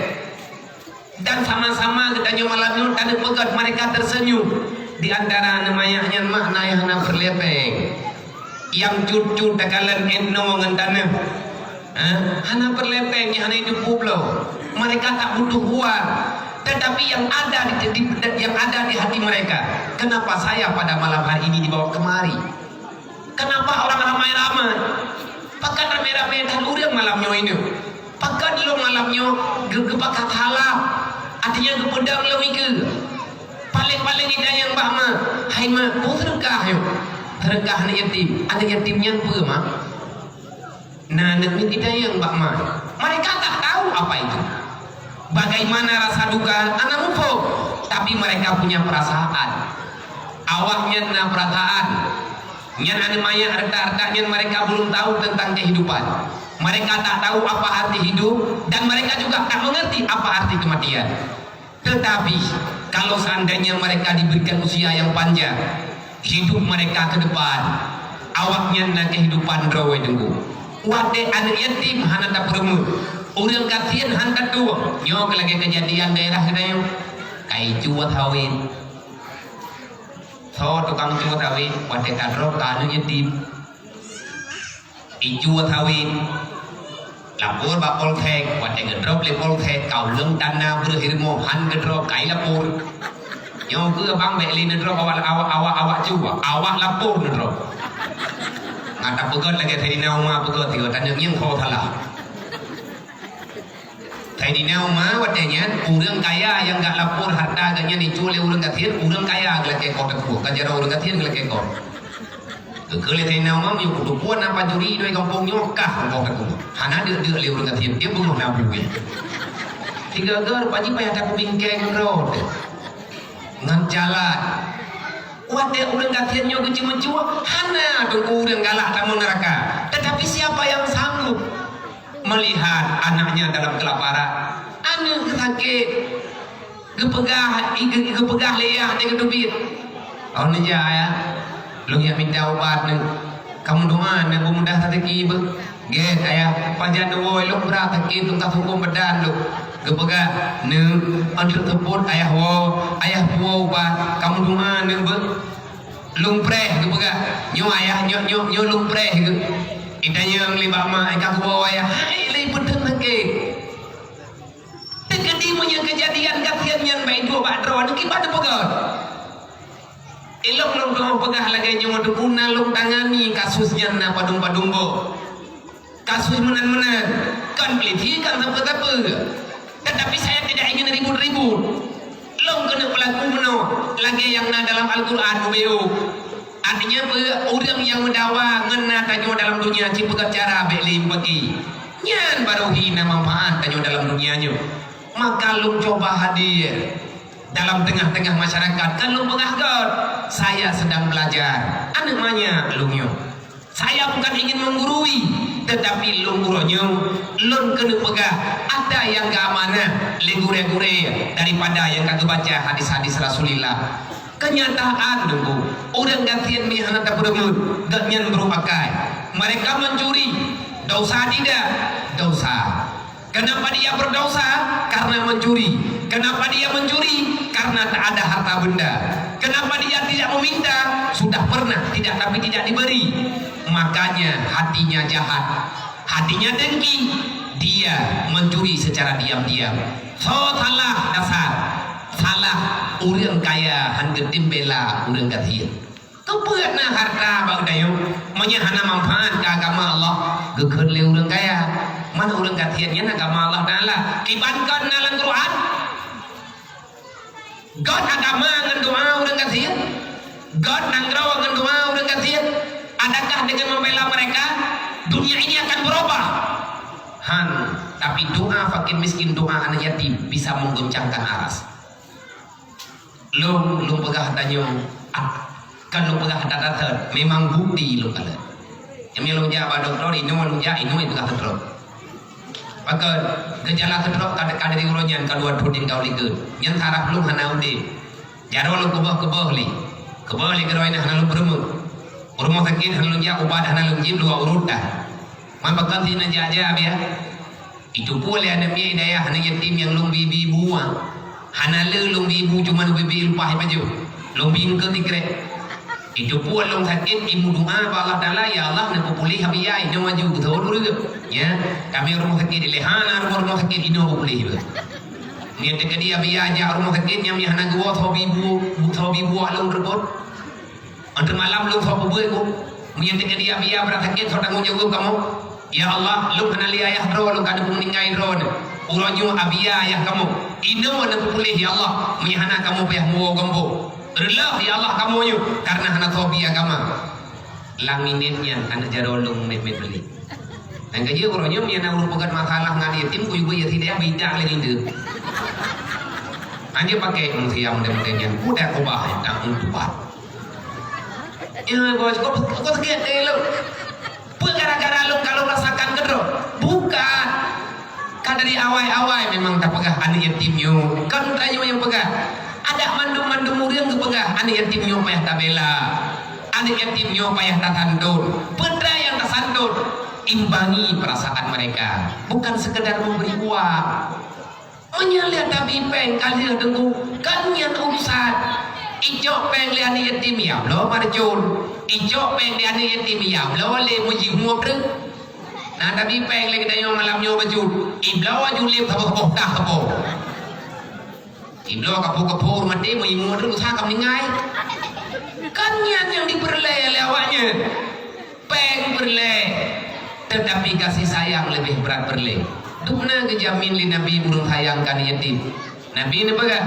dan sama-sama geutanyoe malam nyoe taneuk peugét, mereka tersenyum. Di antara aneuëk manyak nyan mak na nyang hana peureulée péng. Nyang cut-cut takalon ét noe ngon taneuh. Hah? Hana peureulée péng, nyang hana jiteupeue bloe. Mereka tak butuh uang. Tetapi yang ada di, di, yang ada di hati mereka, kenapa saya pada malam hari ini dibawa kemari? Kenapa orang ramai-ramai? Pakon ramai-ramai that ureuëng malam nyoe inong? Pakon lôn malam nyoe geu-, geupakat hala, artinya geupeudong lôn ikeue? Paléng-paléng itanyong bak ma, "Hai ma, peue seudeukah nyoe?" "Seudeukah aneuëk yatim." "Aneuëk yatim nyan peue, ma?" "Na aneuëk miet itanyong bak ma." Mereka tak tahu apa itu. Bagaimana rasa duka, hana muphom, tapi mereka punya perasaan. Awaknyan na perasaan. Nyan aneuëk manyak reutak-reutak nyan, mereka belum tahu tentang kehidupan. Mereka tak tahu apa arti hidup dan mereka juga tak mengerti apa arti kematian. Tetapi, kalau seandainya mereka diberikan usia yang panjang, hidup mereka ke depan, awaknyan na kehidupan droe teungku. Watée aneuëk yatim hana tapeureumeun, ureuëng gasien hana tatueng, nyoe keu lagée keujadian daerah geutanyoe. Ka icue sawét. Soe tukang cue sawét? Watée ka drob ka aneuëk yatim. Icue sawét, lapor bak polsek, watée geudrob lé polsek, ka ureuëng tan na breueh ilmu, han geudrob, ka ilapor. Nyoe keuh bang bék lé neudrob awak, awak, awak, awak cue, awak lapor neudrob. Ngat tapeugét lagée Saidina Umar peugét, tiga taneuëk nyang ho salah. Saidina Umar watée nyan, ureuëng kaya nyang geulapor hareuta geuhnyan icue lé ureuëng gasien, ureuëng kaya geulakée kot teungku, ka jaroe ureuëng gasien geulakée kot. Geukheun lé Saidina Umar, "Meunyoe kuteupue na pancuri di gampông nyoe, kah teungku teungku. Hana deuk-deuk lé ureuëng gasien, dia beungoh na buet." Tiga-tiga rupa jih payah tapeubingkai ngon droe teuh. Ngon jalan. Watée ureuëng gasien nyoe geuceumeucue, hana teungku ureuëng galak tamong neuraka. Tetapi siapa yang sanggup melihat anaknya dalam kelaparan? Aneuëk sakét, geupeugah, geupeugah lé yah teuh geuteubiet. Oh, neujak, Ayah. Lôn jak mita ubat nyoe. Kamoe doa na beumudah raseuki beuh. Gét, Ayah, pajan neuwoe lôn brat sakét lôn ka sukon badan lôn. Geupeugah, "Neuk, 'oh teupot Ayah woe, Ayah puwoe ubat, kamoe doa neuk beuh." "Lôn preh," geupeugah. "Nyoe Ayah, nyoe, nyoe, nyoe lôn preh," geu. Itanyong lé bak ma, "Ka kuwoe Ayah?" "Hai, lé peudeueng sakét." Teukeudi meunyoe keujadian gasien nyan bak iduek bak droe, kiban neupeugah. Ilong lôn teungoh peugah lagée nyoe teungku, na lôn tangani kasus nyan na padum-padum boh. Kasus meunan-meunan, kon peulisi, kon sapeue-sapeue. Tetapi saya tidak ingin ribut-ribut. Lôn keuneuk peulaku meunoe, lagée nyang na dalam Al-Qur'an ubeu. Artinya peue? Ureuëng nyang meudawa ngon na tanyoe dalam dunia, ci peugét cara bék lé bagi. Nyan baru hi na manfaat tanyoe dalam dunia nyoe. Maka lôn cuba hadir dalam tengah-tengah masyarakat, kan lôn peugah göt, "Saya sedang belajar, aneuëk manyak lôn nyoe. Saya bukan ingin menggurui, tetapi lôn uroe nyoe lôn keuneuk peugah ata nyang geuamanah lé gurée-gurée daripada nyang ka geubaca hadis-hadis Rasulullah." Kenyataan teungku, ureuëng gasien mi hana tapeureumeun, gobnyan brôk akai. Mereka mencuri, dosa tidak? Dosa. Kenapa dia berdosa? Karena mencuri. Kenapa dia mencuri? Karena tak ada harta benda. Kenapa dia tidak meminta? Sudah pernah tidak, tapi tidak diberi. Makanya hatinya jahat. Hatinya dengki. Dia mencuri secara diam-diam. Soe salah dasar? Salah ureuëng kaya han geutem bela ureuëng gasien. Keupeue na harta bak geutanyoe, meunyoe hana manfaat keu agama Allah, geukheun lé ureuëng kaya. Man ureuëng gasien nyan agama Allah Taala. Kiban kon na lam Quran? Göt agama ngon doa ureuëng gasien? Göt nanggroe ngon doa ureuëng gasien? Adakah dengan membela mereka, dunia ini akan berubah? Han, tapi doa fakir miskin, doa anak yatim bisa menggoncangkan aras. Lôn, lôn peugah tanyoe, Ah, kan lôn peugah that-that, memang bukti lôn kalon. Nyang lôn jak bak dokto, inoe lôn jak, inoe peugah stroke. Pakon, geujalan stroke ka, ka dari uroe nyan ka dua thôn tinggai u likot. Nyan saraf lôn hana udeb. Jaroe lôn keubah-keubah lé. Keubah lé keudroe nyan hana lôn peurumoh. Rumoh sakét hana lôn jak, ubat hana lôn jieb, luwa urot dah. Man pakon si na jak-jak biasa. Jiteupeue lé aneuk miet dayah, aneuk yatim nyang lôn bi-bi bu, ah. Hana le lôn bi bu, cuma lôn bi-bi leupah ipajoh. Lôn bi eungkôt ikrek. Jiteupeue lôn sakét, jimeudoa bak Allah Taala, "Ya Allah, neupeupuléh Abiya, inoe aju keu saboh ureuëng." Ya, kami rumoh sakét ilée, hana rumoh-rumoh sakét inoe peupuléh beuh. Nyan teukeudi Abiya jak rumoh sakét, nyan meuhana geuwoe, soe bi bu, soe bi bu lôn reubot. Antreuk malam lôn soe peubuet ku. Meunyan teukeudi Abiya brat sakét, soe tanggong jaweueb kamoe? Ya Allah, lôn hana lé ayah droe, lôn ka neupeumeuninggai droeneuh. Uroe nyoe Abiya ayah kamoe. Inoe neupeupuléh, ya Allah, meunyan hana kamoe payah muwoe gombong. Reuloh, ya Allah, kamoe nyoe, kareuna hana soe bi agama. Lam minét nyan aneuk jaroe lôn mét-mét beuléh. Nyang keujeuet uroe nyoe meunyan na ureuëng peugah masalah ngon yatim, kuyue beuet yatim, dia bidak lé lindeue. Anjeuet pakai meusiam dan nyan, udah kubah tang tuan. Ya, bos, kok, kok sakét deh lu? Peue gara-gara lôn ka lôn rasakan keudroe? Bukan. Ka dari awai-awai memang tapeugah aneuk yatim nyoe. Kon tanyoe nyang peugah. Adak mandum-mandum ureuëng geupeugah aneuk yatim nyoe payah tabela. Aneuk yatim nyoe payah tasantot. Peue nyang tasantot? Imbangi perasaan mereka. Bukan sekedar memberi uang. Meunyoe lé tabi péng ka lheueh teungku, kan nyan urusan. Icok péng lé aneuk yatim ya bloe marcon. Icok péng lé aneuk yatim ya bloe lé mujihmu treuk. Na tabi péng lé geutanyoe malam nyoe bacut. Ibloe aju lé saboh-boh tah saboh. Ibloe kapô-kapô ureuëng maté mujihmu treuk usah ka meuninggai. Kan nyan nyang dipeureulée lé awaknyan. Péng peureulée, teutapi gaséh sayang leubeh brat peureulée. Dubna geujamin lé Nabi ureuëng sayang keu aneuk yatim. Nabi neupeugah,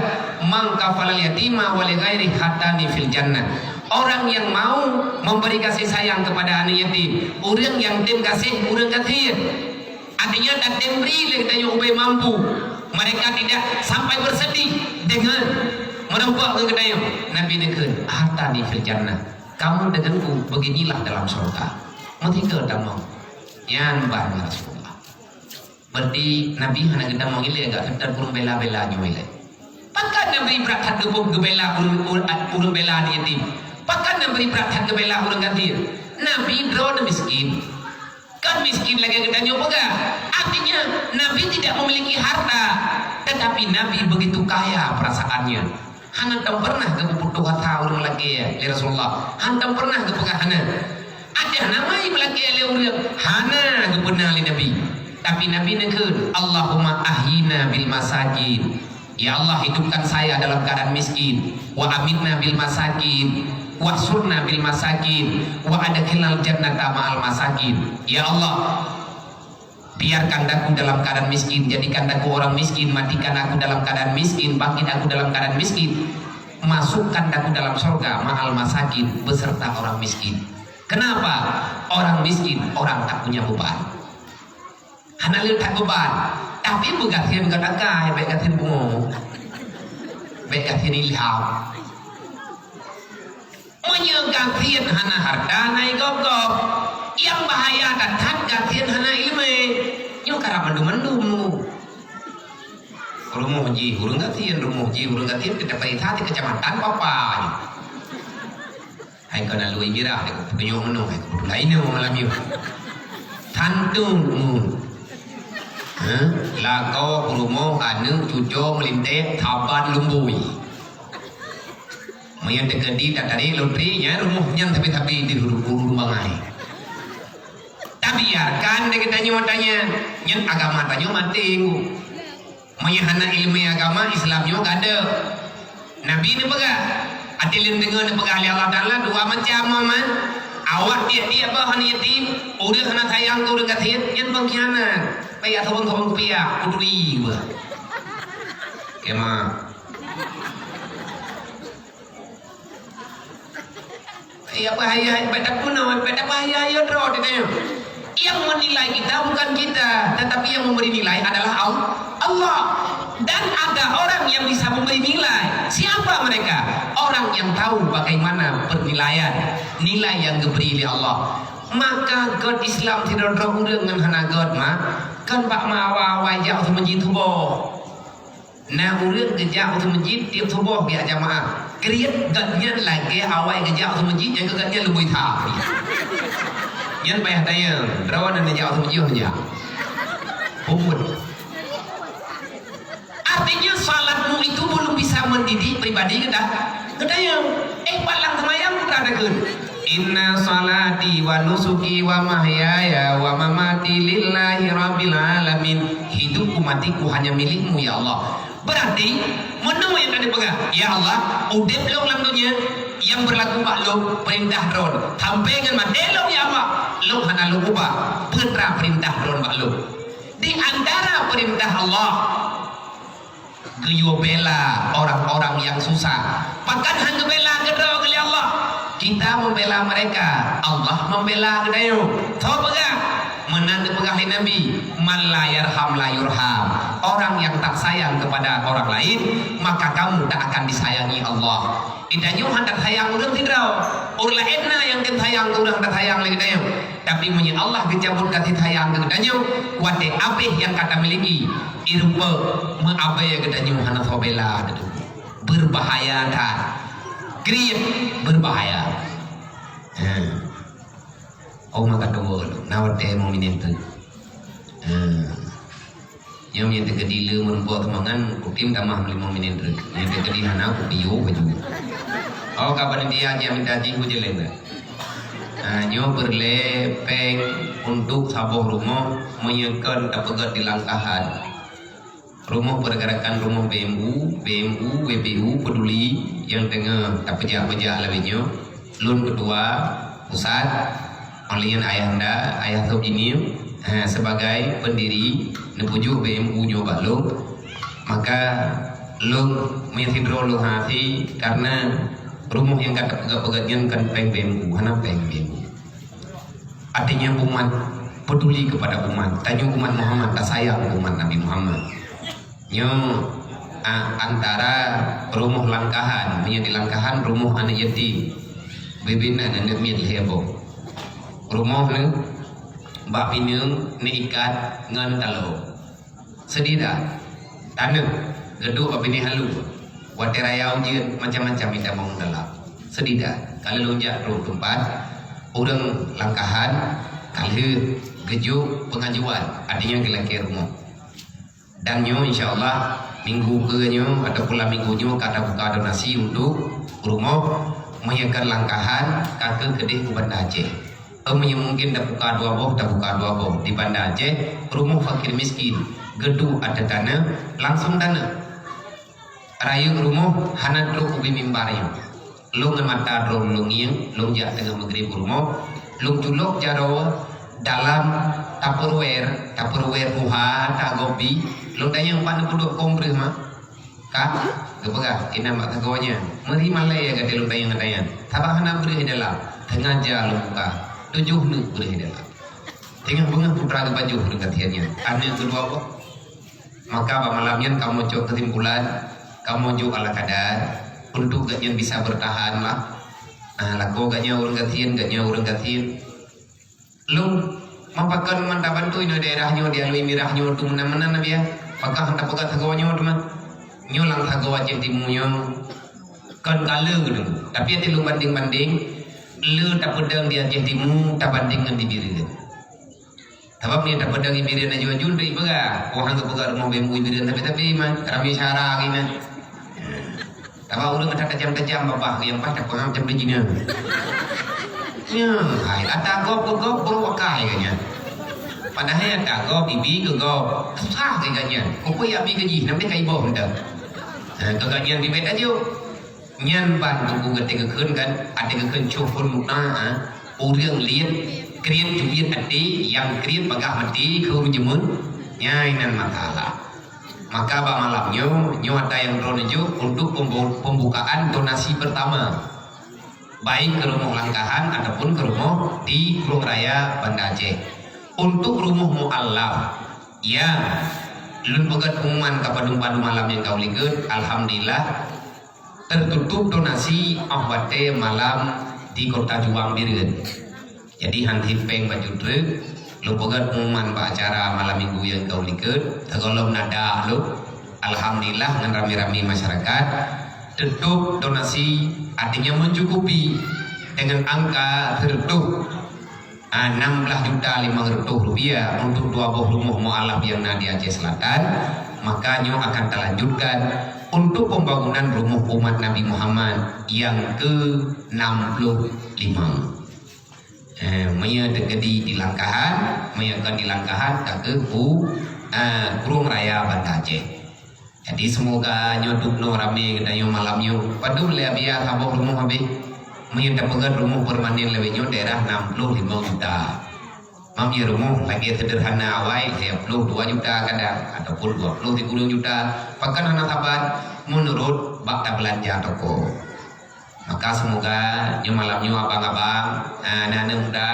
"Man kafalal yatima wa li ghairi hatani fil jannah." Orang yang mau memberi kasih sayang kepada aneuk yatim, ureuëng nyang tem gaséh ureuëng gasien. Artinya, tatem bri lé geutanyoe ubé mampu. Mereka tidak sampai bersedih dengan meureumpok keu geutanyoe. Nabi neukheun, "Hatani fil jannah." Kamu denganku beginilah dalam surga. Meutika tamong. Nyan ban ya Rasulullah. Berarti Nabi hana geutamong ilée gak seutôt ureuëng bela-bela nyoe ilée. Pakon Nabi brat that geubela ureuëng, ureuëng, ureuëng bela aneuk yatim? Pakon Nabi brat that geubela ureuëng gasien? Nabi droeneuh miskin. Kan miskin lagée geutanyoe peugah. Artinya, Nabi tidak memiliki harta, tetapi Nabi begitu kaya perasaannya. Hana tom pernah geupeutoh asa ureuëng lakée lé Rasulullah. Hana tom pernah geupeugah hana. Adak na mai meulakée lé ureuëng, hana geupeuna lé Nabi. Tapi Nabi neukheun, "Allahumma ahyina bil masakin." Ya Allah, hidupkan saya dalam keadaan miskin. Wa amitna bil masakin. Wahsyurna bil masakin. Wa adkhilnal jannata ma'al masakin. Ya Allah, biarkan daku dalam keadaan miskin, jadikan daku orang miskin, matikan aku dalam keadaan miskin, bangkit aku dalam keadaan miskin. Masukkan daku dalam surga ma'al masakin, beserta orang miskin. Kenapa? Orang miskin, orang tak punya beban. Hana le that beban. Tapi beugasien gata kai, bék gasien bungoh. Bék gasien ilham. Meunyoe gasien hana harta, na gob-gob. Nyang bahaya that-that gasien hana iéleumé. Nyoe karab mandum-mandum. Rumoh jih ureuëng gasien, rumoh jih ureuëng gasien, keucapai sa di keucamatan papa. Hai keu na luwai mirah, hai keu peutunyok meunoe, hai keu peutulah inoe malam nyoe. Tantu ngon. Hah? Lakoe, peurumoh, aneuk, cucoe, meulintèe, saban, lumboi. Meunyoe teukeudi tatarek lotri, nyan rumoh nyan sabe-sabe di ulu, ulu bangai. Tabiarkan deh geutanyoe tanyan, nyan agama tanyoe maté. Meunyoe hana iéleumé agama Islam nyoe gadôh. Nabi neupeugah, até lôn deungoe neupeugah lé Allah Taala dua macam, Muhammad. Awak tiek-tiek bah aneuk yatim, ureuëng hana sayang keu ureuëng gasien, nyan pengkhianat. Payah sobong-sobong kupiah, kuturi bah. Kema. Iya, bahaya, ibadah kuno, ibadah bahaya, ya, droe, dia tanya. Yang menilai kita bukan kita, tetapi yang memberi nilai adalah Al-, Allah. Dan ada orang yang bisa memberi nilai. Siapa mereka? Orang nyang tahu bagaimana penilaian nilai nyang geubri lé Allah. Maka göt Islam sidroe-droe ureuëng ngon hana göt, ma, kon bak ma awai-awai jak u meuseujid tuboh. Na ureuëng geujak u meuseujid tieb suboh geujak jamaah. Kriet gobnyan lagée awai geujak u meuseujid nyang keu gobnyan leubeh that. Nyan payah tanyong, droeneuh neujak u meuseujid jak. Bubuet. Artinya, salatmu itu belum bisa mendidik pribadi geuda-, geutanyoe. Eh, palang seumayang putra takheun, "Inna salati wa nusuki wa mahyaya wa mamati lillahi rabbil alamin." Hidupku, matiku hanya milikmu, ya Allah. Berarti, meunyoe nyang ka neupeugah, "Ya Allah, udeb lôn lam donya nyang beurlaku bak lôn peurintah Droen, sampai ngon maté lôn, ya Allah, lôn hana lôn ubah, peue teuma peurintah Droen bak lôn." Di antara peurintah Allah, geuyue bela orang-orang nyang susah. Pakon han geubela keudroe lé Allah? Kita membela mereka, Allah membela geutanyoe. Soe peugah? Meunan geupeugah lé Nabi, "Man la yarham la yurham." Orang yang tak sayang kepada orang lain, maka kamu tak akan disayangi Allah. Geutanyoe han that sayang ureuëng sidroe. Ureuëng laén na nyang tem sayang keu ureuëng han that sayang lé geutanyoe. Tapi meunyoe Allah geucabut kasih sayang keu geutanyoe, watée abéh nyang ka tamiliki, irupa meuabée geutanyoe hana soe bela geutanyoe. Berbahaya that. Kriet berbahaya. Ha. Oh, maka tuwo lom. Na watée meuminien teuk. Ha. Nyoe nyang teukeudi le meureumpok teumangan, kutem tamah limong minit reueh. Nyang teukeudi hana, kupiôh baju. Oh, ka panitia nyang minta jih kujeuleng dah. Ah, nyoe peureulée péng untuk saboh rumoh meunyoe kon tapeugét di Langkahan. Rumoh pergerakan rumoh B M U, B M U, W B U, peduli nyang teungoh tapeujak-peujak lagée nyoe. Lôn ketua pusat, óh lheueh nyan ayahanda, ayah Sob Jinim, eh, sebagai pendiri neupeujok B M U nyoe bak lôn. Maka lôn meusidroe lôn hase karena rumoh nyang ka tapeugét-peugét nyan kon péng B M U, hana péng B M U. Artinya umat peduli kepada umat. Tanyoe umat Muhammad, tasayang umat Nabi Muhammad. Nyoe, a, antara rumoh Langkahan, meunyoe di Langkahan rumoh aneuëk yatim. Bibi nan aneuëk miet lhée boh. Rumoh nyoe bak pineung neuikat ngon taloe. Seudeh that, taneuk geuduek bak binéh halu. Watée raya ujeuen, macam-macam mita bawang dalam. Seudeh that, ka lheueh lôn jak trok teumpat ureuëng Langkahan, ka lheueh geujok peungajuan, artinya geulakée rumoh. Dan nyoe, insya Allah, minggu keue nyoe ataupun lam minggu nyoe ka tabuka donasi untuk rumoh, meunyoe kon Langkahan, ka keuh keudeh u Banda Aceh. Meunyoe mungkin tabuka dua boh, tabuka dua boh. Di Banda Aceh, rumoh fakir miskin, geuduek ateueh taneuk, langsung taneuk. Rayeuk rumoh hana trok ubé mimbar nyoe. Lôn ngon mata droe lôn ngieng, lôn jak teungoh meugrib u rumoh, lôn culok jaroe dalam Tupperware, Tupperware tuha, tagob bi, lôn tanyong, "Pat neupeuduek kong breueh, ma?" "Ka," geupeugah, "inan bak sagoe nyan." "Meuri malée gata lôn tanyong-tanyong, sabab hana breueh dalam." Teungaja lôn buka, tujoh neuk breueh dalam. Teungoh beungoh putra geupajoh lôn gata nyan, aneuk keudua boh. Maka bak malam nyan kamoe cok keusimpulan, kamoe jok ala kadar, untuk gobnyan bisa bertahan lah. Ah, lakoe gobnyan ureuëng gasien, gobnyan ureuëng gasien. Lôn, mapakon mantap bantu inoe daerah nyoe, di Alui Mirah nyoe tu meunan-meunan na biya. Pakon hana peugah sagoe nyoe teuma. Nyoe lam sagoe Aceh Timu nyoe kon kale geutanyoe. Tapi até lôn banding-banding, le tapeudong di Aceh Timu tabanding ngon di Bireuen. Sabab nyoe tapeudong di Bireuen aju-aju untuk ipeugah. Wah, hana peugah rumoh bemo di Bireuen tapi-tapi mah, ramé syara geuh nyan. Sabab ureuëng ada tajam-tajam babah nyang paih tapeugah macam tu jinoe. Nyoe, hai, ata gob, gob, gob, wakai geuh nyan. Padahai ata gob, ibi keu gob. Susah geuh nyan. Kukui abi keu jih, nam deh ka iboh mantong. Ha, keu gobnyan bibet aju. Nyan ban teungku gata geukheun kan, até geukheun cue phon muka, ha, ureuëng liet kriet juliet até, nyang kriet bagah maté keu ureuëng jeumeun, nyan inan masalah. Maka bak malam nyoe, nyoe ata nyang droeneuh jok untuk pembu-, pembukaan donasi pertama, baik keu rumoh Langkahan ataupun keu rumoh di Krueng Raya Banda Aceh. Untuk rumoh mualaf, ya, lôn peugét pengumuman ka padum-padum malam nyang ka u likot, alhamdulillah, Tertutup donasi óh watée malam di Kota Juang Bireuen. Jadi han sép péng bacut treuk, lôn peugét pengumuman bak acara malam minggu nyang ka likot, sigohlom na dak lôn. Alhamdulillah ngon ramé-ramé masyarakat, tertutup donasi, artinya mencukupi dengan angka tertutup, ah, enam belas juta lima ratus rupiah untuk dua boh rumoh mualaf nyang na di Aceh Selatan, maka nyoe akan talanjutkan untuk pembangunan rumoh umat Nabi Muhammad nyang ke enam puluh lima. Eh, meunyoe teukeudi dilangkahan, meunyoe kon dilangkahan, ka keuh u, eh, Krueng Raya Banda Aceh. Jadi, semoga nyoe dubnoe ramé geutanyoe malam nyoe. Padub lé biaya saboh rumoh habéh? Meunyoe tapeugét rumoh permanen leubeh nyoe daerah enam puluh lima juta. Meunyoe rumoh lagée sederhana awai, tiga puluh dua juta kadang, ataupun dua puluh sikureueng juta. Pakon hana saban, meunurot bak tabeulanja toko. Maka semoga nyoe malam nyoe abang-abang, eh, aneuk-aneuk muda,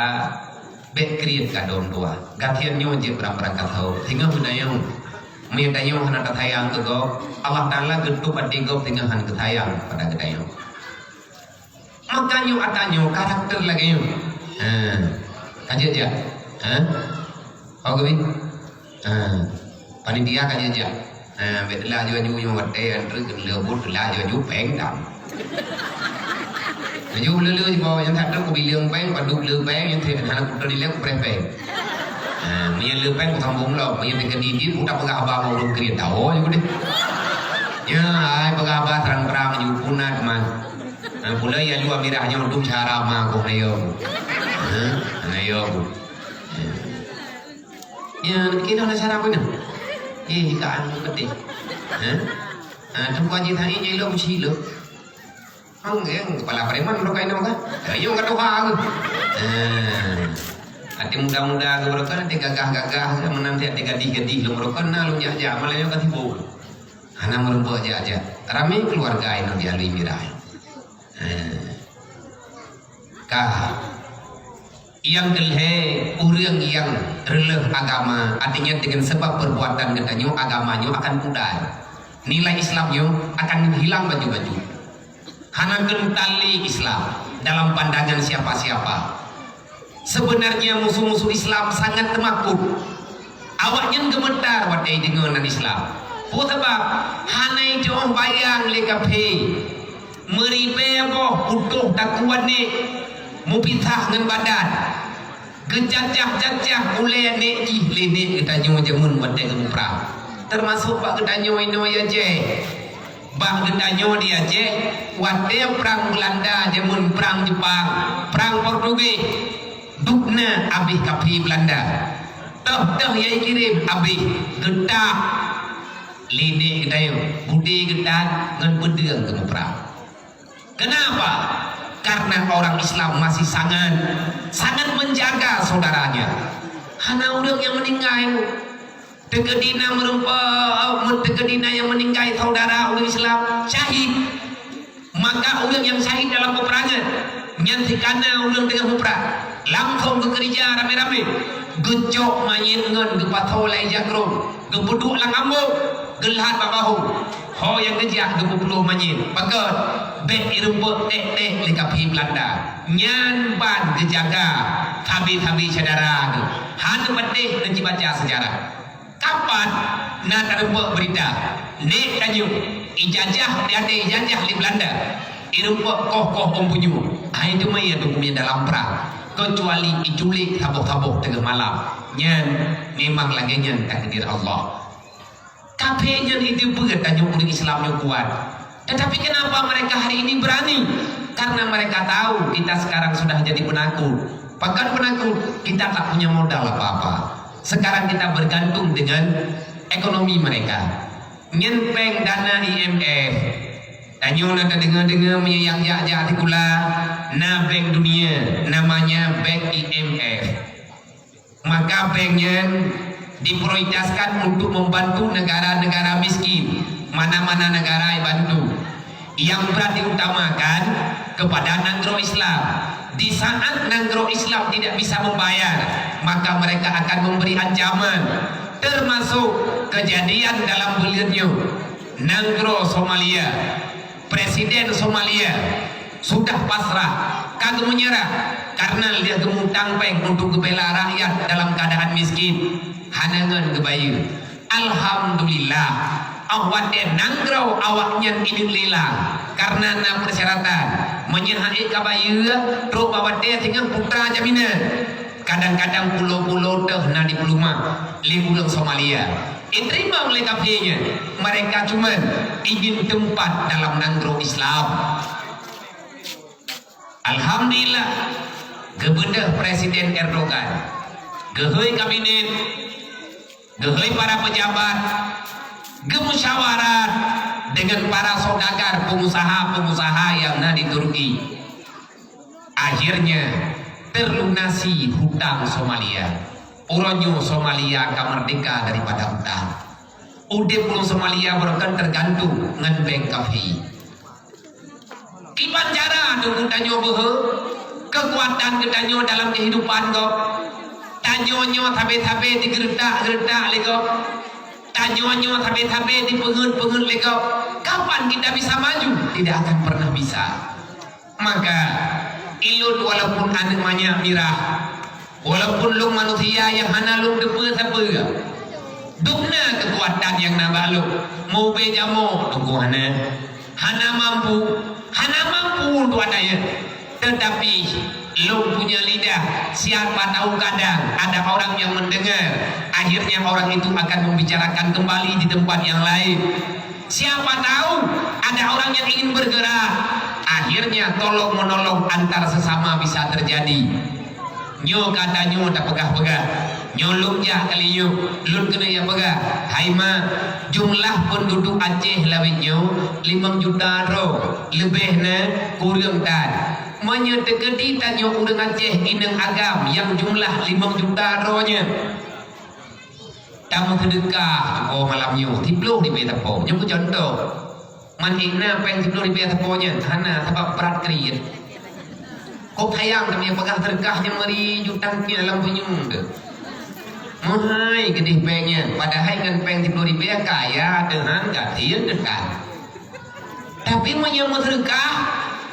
bék kriet keu dong dua. Gasien nyoe jeuet barang-barang kasau. Singoh geutanyoe, meunyoe tanyoe hana tasayang keu gob, Allah Taala geutôp até gob singoh hana geusayang pada geutanyoe. Maka nyoe ata nyoe karakter lagée nyoe. Ha. Ka jeuet jak? Ha? Ho keubi? Ha. Panitia ka jeuet jak? Ha, bék teulah aju-aju nyoe watée antre keu leubuet teulah aju-aju péng dam. Laju leu-leu jibawa nyang that kubileung péng, padub leu péng, nyang that hana kuteudilek kupreh péng. Ha, meunyoe leu péng kusambong lom, meunyoe teuka didit udah peugah haba ngon ureuëng kriet tahu aju deh. Nya, ai peugah haba terang-terang aju punat man. Ha, pula ya lua mirah nyoe dum cara ma goh ayo. Ha, ayo. Ya, kira lah cara mana? Eh, ka anu pedih. Ha? Ha, tu kaji tadi nyai lo usi lo. Ang yang kepala preman lo kain apa? Ayo ka doha ke? Ha. Hati muda-muda ke mereka nanti gagah-gagah ke menanti hati gadih-gadih lo mereka na lo jak-jak malah yang kasih bau. Hana merempuak jak-jak. Ramai keluarga yang dialui mirai. Ha. Ka. Nyang keulhée, ureuëng nyang reuleueh agama, artinya dengan sebab perbuatan geutanyoe agama nyoe akan pudar. Nilai Islam nyoe akan hilang baju-baju. Hana kental lé Islam dalam pandangan siapa-siapa. Sebenarnya musuh-musuh Islam sangat teumakot. Awaknyan geumeutar watée deungoe nan Islam. Peue sabab? Hana jiteuôh bayang lé kaphé. Meuribée boh putôh takue nek, mupisah ngon badan. Geujajah-jajah ulée nek jih lé nek geutanyoe jameun watée geumuprang. Teumasok bak geutanyoe inoe Aceh. Bak geutanyoe di Aceh, watée prang Beulanda jameun prang Jepang, prang Portugis, dubna abéh kaphé Beulanda. Toh-toh nyang kirém abéh geutah lé nek geutanyoe, budé geutan ngon peudeueng geumuprang. Kenapa? Karena orang Islam masih sangat, sangat menjaga saudaranya. Hana ureuëng nyang meuninggai. Teukeudi na meureumpok, teukeudi na nyang meuninggai saudara ureuëng Islam, syahid. Maka ureuëng nyang syahid dalam peperangan, nyan sikana ureuëng teungoh muprang, langsung geukeurija ramé-ramé, geucok manyét ngon geupasoe lam ija krông, geupeuduek lam ambô, geulhat bak bahô. Ho nyang geujak geupeupuloh manyét, pakon bék irumpok ték-ték lé kaphé Beulanda. Nyan ban geujaga sabe-sabe syedara geuh. Hana patéh neucibaca seujarah. Kapan na tarumpok beurita, nek tanyoe ijajah, di ateueh ijajah lé Beulanda, irumpok koh-koh ôn punyueng, hai teuma ia dukung dalam prang, keucuali iculik saboh-saboh teungoh malam. Nyan memang lagée nyan takdir Allah. Kaphé nyan itu peue tanyoe ureuëng Islam nyoe kuat. Tetapi kenapa mereka hari ini berani? Karena mereka tahu kita sekarang sudah jadi penakut. Pakon penakut, kita tak punya modal apa-apa. Sekarang kita bergantung dengan ekonomi mereka. Nyan péng dana I M F. Tanyoe na tadeungoe-deungoe meunyoe nyang jak-jak sikula, na bank dunia, namanya bank I M F. Maka bank nyan diprioritaskan untuk membantu negara-negara miskin. Mana-mana negara dibantu. Yang berat diutamakan kepada nanggroe Islam. Di saat nanggroe Islam tidak bisa membayar, maka mereka akan memberi ancaman, termasuk kejadian dalam buleuen nyoe. Nanggroe Somalia Presiden Somalia sudah pasrah, ka geumeunyeurah, karena lheueh geumutang péng untuk geubela rakyat dalam keadaan miskin, hana ngon geubayeue. Alhamdulillah, óh watée nanggroe awaknyan ineuk lila, karena na persyaratan. Meunyoe han ék ka bayeue, trok bak watée singoh putra jaminan. Kadang-kadang pulo-pulo teuh na di peuleumah lé ureuëng Somalia. Iteurimong lé kafé nyan, mereka cuman ingin tempat dalam nanggroe Islam. Alhamdulillah, geubeudôh Presiden Erdogan, geuhôi kabinet, geuhôi para pejabat, geumusyawarah dengan para saudagar pengusaha-pengusaha yang na di Turki. Akhirnya, terlunasi hutang Somalia. Uroe nyoe Somalia ka merdeka daripada hutang. Udeb ureuëng Somalia beureukan tergantung ngon bank kafé. Kiban cara untuk geutanyoe beuhe keukuatan geutanyoe dalam kehidupan gob. Tanyoe nyoe sabe-sabe digeureutak-geureutak lé gob. Tanyoe nyoe sabe-sabe dipeungeut-peungeut lé gob. Kapan kita bisa maju? Tidak akan pernah bisa. Maka, ilôn walaupun aneuëk manyak mirah, walaupun lôn manusia nyang hana lôn teupeue sapeue, dum na keukuatan nyang na bak lôn. Meu ubé jamoe, teungku hana. Hana mampu, hana mampu untuk ata nyan. Tetapi, lôn punya lidah, siapa tahu kadang ada orang yang mendengar, akhirnya orang itu akan membicarakan kembali di tempat yang lain. Siapa tahu ada orang yang ingin bergerak, akhirnya tolong menolong antar sesama bisa terjadi. Nyoe ka tanyoe tapeugah-peugah. Nyoe lôn jak kali nyoe, lôn keuneuk jak peugah. Hai ma, jumlah penduduk Aceh lawét nyoe limong juta droe, leubeh na kureueng tan. Meunyoe teukeudi tanyoe ureuëng Aceh inong agam nyang jumlah limong juta droe nyan, tameuseudeukah, oh, malam nyoe, siploh ribée sapo. Nyoe keu contoh. Man ék na péng siploh ribée sapo nyan? Hana, sabab brat kriet. Kok sayang teumé peugah seudeukah nyan meuri jutang pih lam punyueng teuh. Meuhai geudeh péng nyan, padahai ngon péng siploh ribée kaya teuh han gasien teuh tan. Tapi meunyoe meuseudeukah,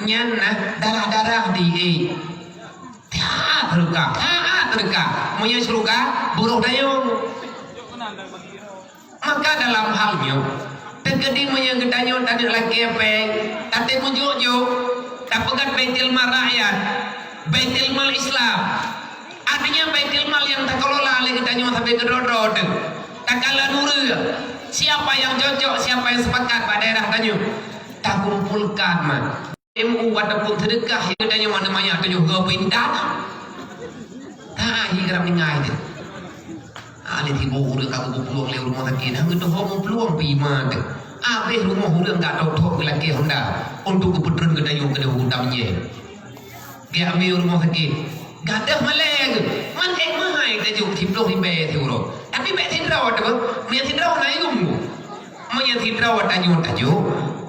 nyan na darah-darah di ék. Taát seudeukah, taát seudeukah. Meunyoe syeuruga, buroh dayong. Maka dalam hal nyoe, teukeudi meunyoe geutanyoe taneuk lakée péng, tatem meujok-jok, tapeugöt Baitul Mal Rakyat, Baitul Mal Islam. Artinya Baitul Mal nyang takelola lé geutanyoe sabe keudroe-droe teuh. Takalon ureuëng, siapa yang cocok, siapa yang sepakat bak daerah tanyoe, takumpulkan man. M U ataupun seudeukah, ya, geutanyoe mana manyak tujoh goe pinta. Ha, hi geurab ningai teuh. Ha, lé tiboh ureuëng ka geuplueng lé rumoh sakét, ha, geutanyoe meuplueng pih ma teuh. Abéh rumoh ureuëng ka thok-thok geulakée honda untuk geupeutreun geutanyoe keu deuh u tamnyé. Geuamé rumoh sakét. Gadôh malée geuh. Man ék meuhai tajok siploh ribée siuroe. Tapi bék sidroe teuh, meunyoe sidroe na ileumu. Meunyoe sidroe tanyoe-tanyoe,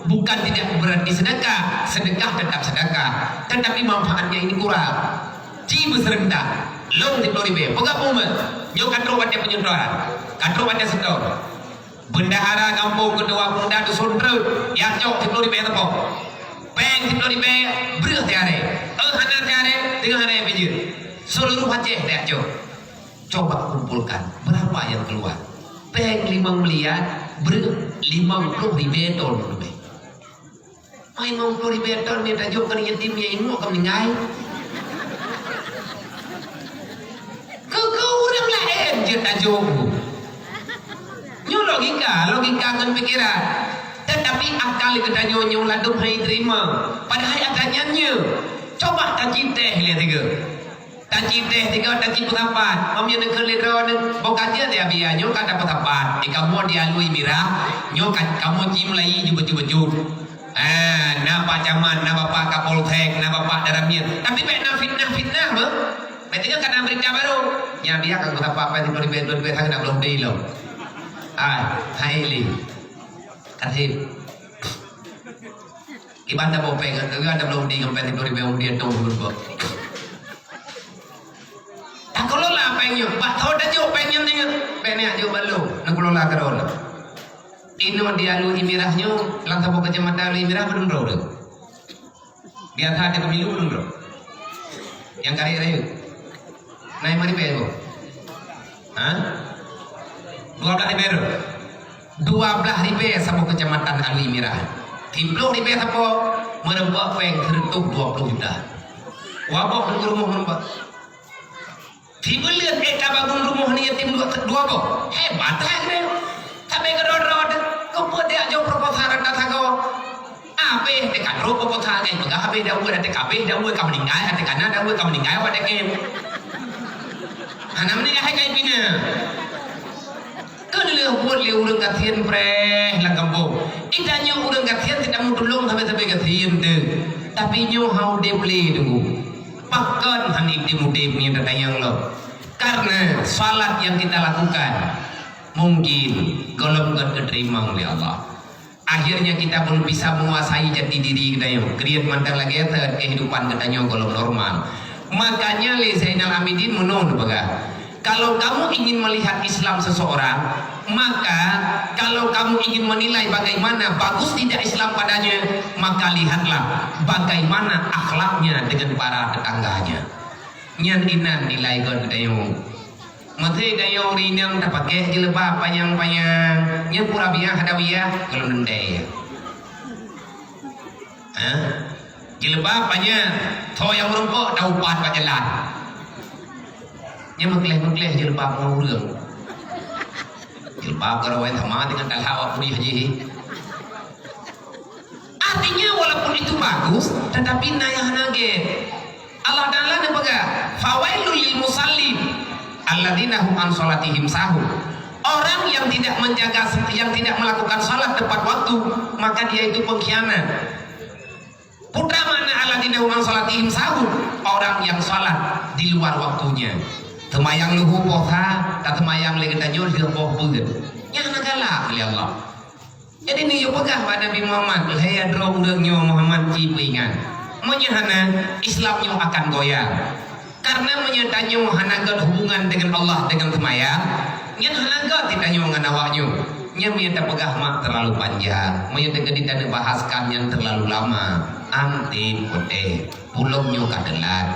bukan tidak berarti sedekah, sedekah tetap sedekah, tetapi manfaatnya ini kurang. Ci beuseureuntak, lôn siploh ribée, peugah peue, nyoe ka trok watée peunyeutran, ka trok watée seutôt. Bendahara gampông keutua pemuda dusun treuk, jak cok siploh ribée teupok. Péng siploh ribée, breueh siarée. Eh, hana siarée, teungoh arée pijeuet. Seuluruh Aceh jak cok. Coba kumpulkan, berapa yang keluar? Péng limong miliar, breueh limong ploh ribée thon leubeh. Limong ploh ribée thon nyang tajok keu yatim nyang inong ka meuninggai. Keu, keu ureuëng laén jeuet tajok. Nyoe logika, logika ngon pikiran. Tetapi akal geutanyoe nyoe ladôm hai terima. Padahai ata nyan nyoe. Coba taciteh lé tiga. Taciteh tiga, taci peusapat. Mam nyan neukheun lé droeneuh, boh ka jeuet ya biya nyoe ka tapeusapat. Di kamoe di alui mirah, nyoe ka kamoe ci mulai jubeuet-jubeuet. Ah, na Pak Camat, na Bapak Kapolsek, na Bapak Danramil. Tapi bék na fitnah-fitnah beuh. Bék teungoh ka na berita baru. Nya biya ka peusapat pai tiga ribu dua puluh dua sangat dah belum di lo. Ah, hai li. Kasih. Iban dah bopeng, kan? Kan dah belum di ngampai tiga ribu dia dong dulu. Takelola péng nyoe, bak thon tajok péng nyan nyoe. Péng nyan jok bak lôn, neukelola keudroe. Inoe di Alue Mirah nyoe, lam saboh keucamatan Alue Mirah padum droe ureueng? Biasa ada pemilu padum droe? Nyang karek rayeuk. Na lima ribèe boh? Hah? Dua blah ribèe droe? Dua blah ribèe saboh keucamatan Alue Mirah. Siplôh ribèe sapo, meureumpok péng seureutôh dua plôh juta. Dua boh rumoh meureumpok. Sibuleuen ék ka bangun rumoh nyan yatim dua, dua boh. Hebat that nyan. Sabe keudroe-droe teuh, keupeue tajak jok proposal rata sagoe. Abéh teuka trok proposal, nyan peugah abéh dawa, teuka abéh dawa ka meuninggai, teuka na dawa ka meuninggai, awak deken. Hana meuninggai hai kai pina. Keu lheueh buet lé ureueng gasien preh lam gampông. Geutanyoe ureueng gasien cit tameutulông sabe-sabe gasien teuh. Tapi nyoe hana udeb lé teungku. Pakon hana udeb-udeb nyan tatanyong lom? Karena salat yang kita lakukan mungkin gohlom göt geuteurimong lé Allah. Akhirnya kita belum bisa menguasai jati diri geutanyoe. Kriet mantong lagèe that kehidupan geutanyoe gohlom normal. Makanya lé Zainal Abidin meunoe neupeugah, "Kalau kamu ingin melihat Islam seseorang, maka kalau kamu ingin menilai bagaimana bagus tidak Islam padanya, maka lihatlah bagaimana akhlaknya dengan para tetangganya." Nyan inan nilai göt geutanyoe. Meusé tanyoe ureueng inong tapakèk jilbab panyang-panyang, nyan pura biah hadawiah gohlom leuntèe. Hah? Jilbab panyang, soe nyang meurumpok taupat bak jalan. Nyan meuklèh-meuklèh jilbab ngon ureueng. Jilbab geurawai sama dengan talha awak pudi haji. Artinya walaupun itu bagus, tetapi na nyang hana göt. Allah Taala neupeugah, "Fawailul lil musallin, alladzina hum an shalatihim sahun." Orang yang tidak menjaga, yang tidak melakukan salat tepat waktu, maka dia itu pengkhianat. Putra makna alladzina hum an shalatihim sahun, orang yang salat di luar waktunya. Teumayang luhu posa, tateumayang lé geutanyoe lheueh boh beuet. Nyan hana galak lé Allah. Jadi neuyue peugah bak Nabi Muhammad, "Lhèe droe ureueng nyoe Muhammad ci peuingat. Meunyoe hana, Islam nyoe akan goyang." Karena meunyoe tanyoe hana göt hubungan dengan Allah dengan seumayang, nyan hana göt tanyoe ngon awak nyoe. Nyan meunyoe tapeugah mak terlalu panjang, meunyoe teukeudi taneuk bahaskan nyan terlalu lama. Anti putéh, ulôn nyoe ka teulat.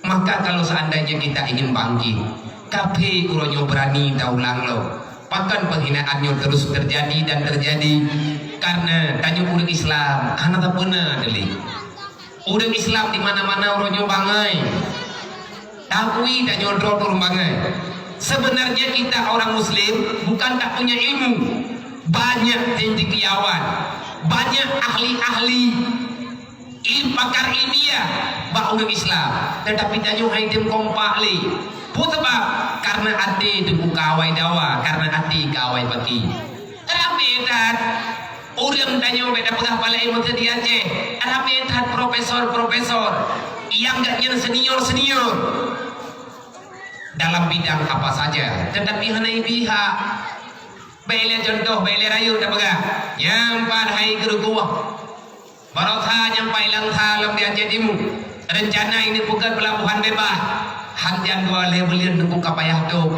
Maka kalau seandainya kita ingin bangkit, kaphé uroe nyoe beurani taulang lom. Pakon penghinaan nyoe terus terjadi dan terjadi? Karena tanyoe ureueng Islam hana tapeuna teuh lé. Ureueng Islam di mana-mana uroe nyoe bangai. Tapi tanyoe droe ureueng bangai. Sebenarnya kita orang Muslim bukan tak punya ilmu. Banyak cendekiawan, banyak ahli-ahli, il-, pakar ilmiah bak ureueng Islam. Tetapi tanyoe hai tem kompak lé. Peue sabab? Karena até teubuka awai dawa, karena até ka awai paki. Ramé that ureueng tanyoe bèk tapeugah palai meuteudi Aceh. Ramé that profesor-profesor nyang gak nyan senior-senior dalam bidang apa saja, tetapi hana ipihak. Bèk lé contoh, bèk lé rayeuk tapeugah. Nyang pat hai geurugoe. Barosa nyang pat i Langsa lom di Aceh Timu. Rencana ini bukan pelabuhan bebas. Han jan dua lhèe buleuen teungku ka payah tôp.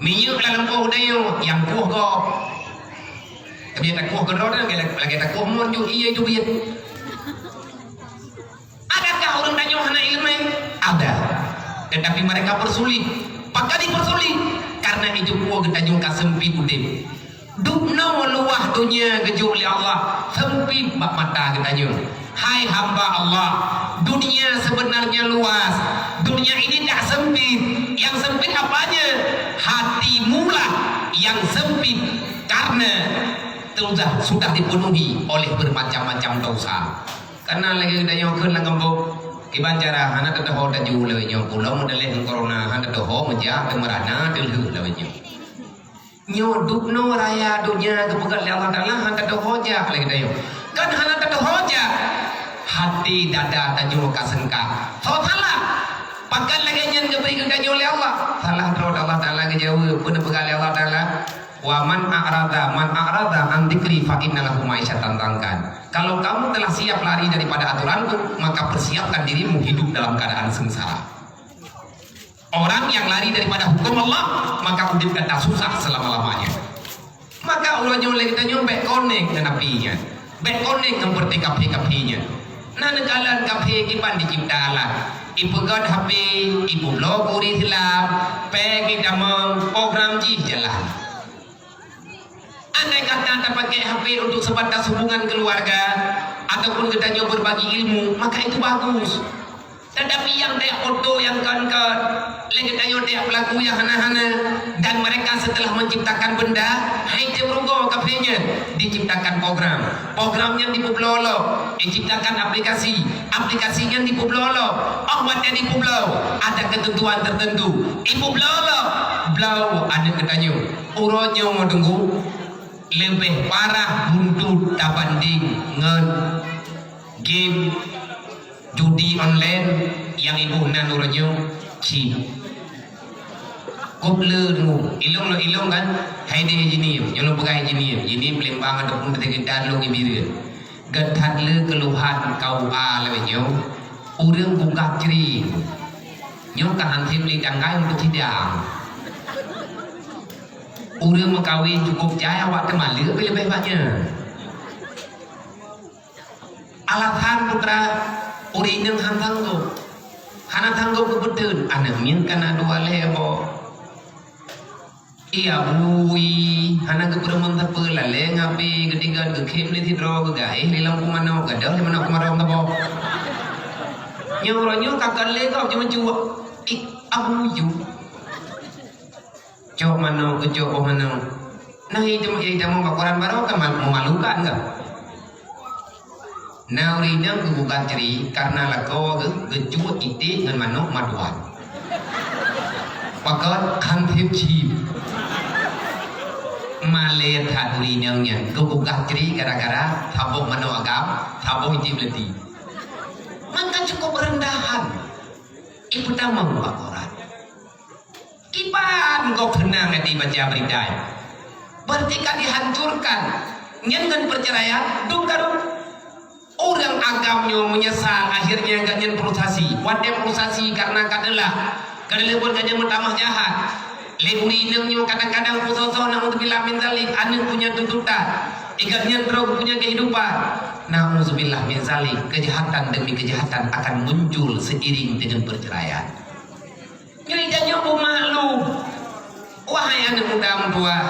Minyeuk lam lampôh tanyoe nyang kueh gob. Tapi takueh keudroe lagèe, lagèe takueh mon ju ié ju biet. Adakah ureueng tanyoe hana ileumèe? Ada. Tetapi mereka persulit. Pakon dipersulit? Karena idup geutanyoe ka seumpit udép. Dubnoe luwah donya geujok lé Allah, seumpit bak mata geutanyoe. Hai hamba Allah, dunia sebenarnya luas. Dunia ini tak sempit. Yang sempit apanya? Hatimulah yang sempit. Karena sudah, sudah dipenuhi oleh bermacam-macam dosa. Kana lagèe geutanyoe kheun lam gampông, kiban cara hana teudoho taju lawét nyoe, pulo meudaléh ngon corona, hana teudoho meujak teumeurana teulheueh lawét nyoe. Nyoe dubnoe raya donya geupeugah lé Allah Taala, hana teudoho jak lagèe geutanyoe. Kan hana teudoho jak, hati dada tanyoe ka seungkah. Soe salah? Pakon lagèe nyan geubri geutanyoe lé Allah? Salah droe, Allah Taala geujaweueb, peue neupeugah lé Allah Taala? "Wa man a'rada, man a'rada an dzikri fa inna lahu ma'isyatan dhankan." Kalau kamu telah siap lari daripada aturanku, maka persiapkan dirimu hidup dalam keadaan sengsara. Orang yang lari daripada hukum Allah, maka udép gata susah selama-lamanya. Maka uroe nyoe lé geutanyoe bék konek ngon api nyan. Bék konek ngon peureté kaphé-kaphé nyan. Na neukalon kaphé kiban dicipta Allah. Ipeugét H P, ipubloe keu ureueng Islam, péng itamong, program jih jalan. Andai kata tapakai H P untuk sebatas hubungan keluarga ataupun geutanyoe berbagi ilmu, maka itu bagus. Tetapi nyang tajak foto nyang kon-kon, lé geutanyoe tajak pelaku nyang hana-hana, dan mereka setelah menciptakan benda, hai teurugoe kaphé nyan, diciptakan program. Program nyan dipubloe lom, diciptakan aplikasi. Aplikasi nyan dipubloe lom. Oh watèe dipubloe, ada ketentuan tertentu. Ipubloe lom, bloe aneuk geutanyoe. Uroe nyoe teungku, leubeh parah buntut tabanding ngon game judi online nyang iboh nan uroe nyoe chip. Kop le teungku, ilong lôn ilong kan, hai deh jini, nyoe lôn peugah jini, jini Palembang ataupun Kota Kinabalu ngon Bireuen. Gét that le keuluhan K U A lagèe nyoe, ureueng buka cri. Nyoe ka han sép lé tanggai untuk sidang. Ureueng meukawen cukup jai awak teumaleuek leubeh banyak. Alasan putra ureueng inong han sanggob. Hana sanggob geupeuteun, aneuk miet ka na dua lhèe boh. Iya bui, hana geupeureumeun sapeue lalè ngapi geutinggai geukhém lé sidroe geugaéh lé lam kumanok gadôh lé manok kumarong saboh. Nyoe uroe nyoe ka kon lé gob jimeucue. Ih, abu ju. Cok manok, geucok boh manok. Nah, itu, itu mau bak koran baru kan mal-, memalukan kan? Nah, ureueng inong geugugat cri karena lakoe geuh geucut iték ngon manok maduan. Pakon han sép chip. Malèe that ureueng inong nyan geugugat cri gara-gara saboh manok agam, saboh iték leuti. Maka cukup rendahan. Ipeutamong bak koran. Kiban gob seunang hati baca berita nyan. Berarti ka dihancurkan. Nyan ngon perceraian, dum ka dum. Ureueng agam nyoe meunyeusal, akhirnya gobnyan frustasi. Watèe frustasi karena ka teulah. Ka teulah buet gobnyan meutamah jahat. Lé ureueng inong nyoe kadang-kadang peusoe-soe, naudzubillah min zalik, aneuk punya tuntutan. Gobnyan droe punya kehidupan. Naudzubillah min zalik, kejahatan demi kejahatan akan muncul seiring dengan perceraian. Nyoe tanyoe beumaklum. Wahai aneuk muda meutuah,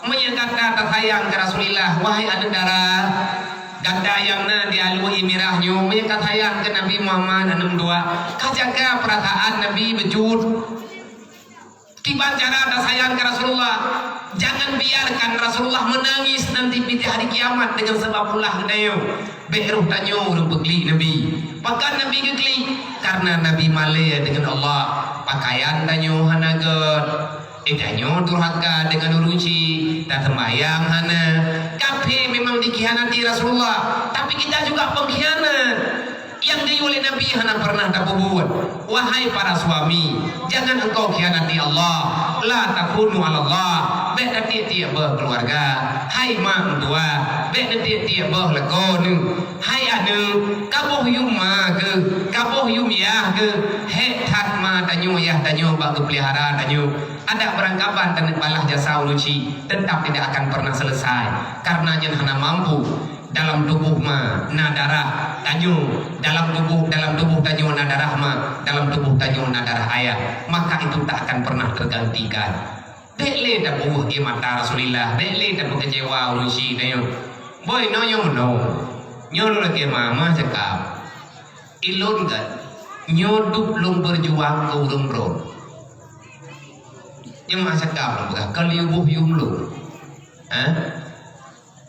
meunyoe gata tasayang keu Rasulullah, wahai aneuk dara, gata nyang na di Alue Mirah nyoe, meunyoe tasayang keu Nabi Muhammad aneuk meutuah, kajaga peurasaan Nabi bacut. Kiban cara tasayang keu Rasulullah, jangan biarkan Rasulullah menangis nanti di hari kiamat dengan sebab ulah geutanyoe. Bék roh tanyoe ureueng peuklik Nabi. Pakon Nabi geuklik? Karena Nabi malèe deungon Allah. Pakaian tanyoe hana gèt. Eh, tanyoe durhaka deungon ureueng chik. Taseumbahyang hana. Kaphé memang dikhianati Rasulullah, tapi kita juga pengkhianat. Nyang geuyue lé Nabi hana pernah tapeubuet. Wahai para suami, jangan engkau khianati Allah. La takhunu 'ala Allah. Bék tatiek-tiek beuh keuluwarga. Hai mak meutuah, bék neutiek-tiek beuh lakoe neuh. Hai aneuk, ka boh yum ma geuh, ka boh yum yah geuh. Hék that ma tanyoe yah tanyoe bak geupeulihara tanyoe. Adak beurangkaban taneuk balaih jasa ureueng chik, tetap tidak akan pernah selesai. Karena nyan hana mampu. Dalam tuboh ma na darah tanyoe, dalam tuboh, dalam tuboh tanyoe na darah ma, dalam tuboh tanyoe na darah ayah, maka itu tak akan pernah tergantikan. Bék lé tapuweuh ié mata Rasulillah, bék lé tapeukeucewa ureueng chik tanyoe. Boh inoe nyoe meunoe, nyoe lôn lakèe ma, ma cakap. Ilôn gèt, nyoe dub lôn beujuang keu ureueng droe. Nyoe ma cakap lôn peugah, kon lé boh yum lôn. Hah?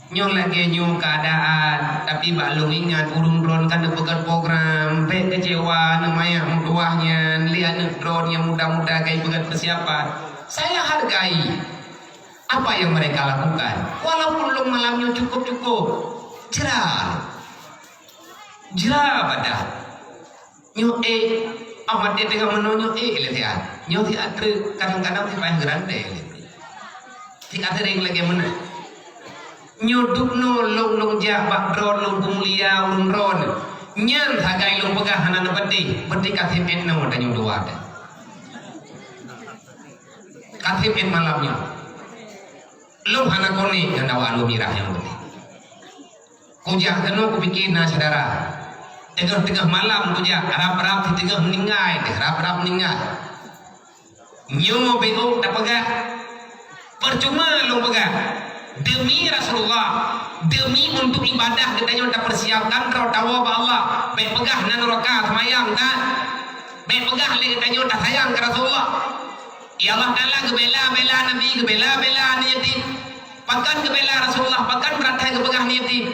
Nyoe lagèe nyoe keuadaan, tapi bak lôn ingat ureueng droen ka neupeugèt program, bèk keucewa aneuk manyak meutuwah nyan, lé aneuk droen nyang muda-muda ka jipeugèt peusiapan. Saya hargai apa yang mereka lakukan, walaupun lôn malam nyoe cukup-cukup jra. Jra badan. Nyoe ék, awak watèe teungoh meunoe nyoe ék lé siat. Nyoe siat treuk, kadang-kadang sipayah geurantèe lé. Siat seuring lagèe meunan. Nyoe dubnoe lôn, lôn jak bak droen, lôn peumulia ureueng droen. Nyan sagai lôn peugah hana neupeudeh, beutôi ka sép ét noe tanyoe dua teuh. Ka sép ét malam nyoe. Lôn hana konek ngon awak lôn mirah nyang beutôi. Kujak keunoe kupike na syedara. Teungoh-teungoh malam kujak, rab-rab siteungoh meuninggai, rab-rab meuninggai. Nyoe beuôt tapeugah, percuma lôn peugah. Demi Rasulullah, demi untuk ibadah geutanyoe tapersiapkan droe tawoe bak Allah. Bék peugah na nuraka seumayang that. Bék peugah lé geutanyoe tasayang keu Rasulullah. Ya Allah Taala geubela-bela Nabi, geubela-bela aneuk yatim. Pakon geubela Rasulullah, pakon brat hai geupeugah aneuk yatim.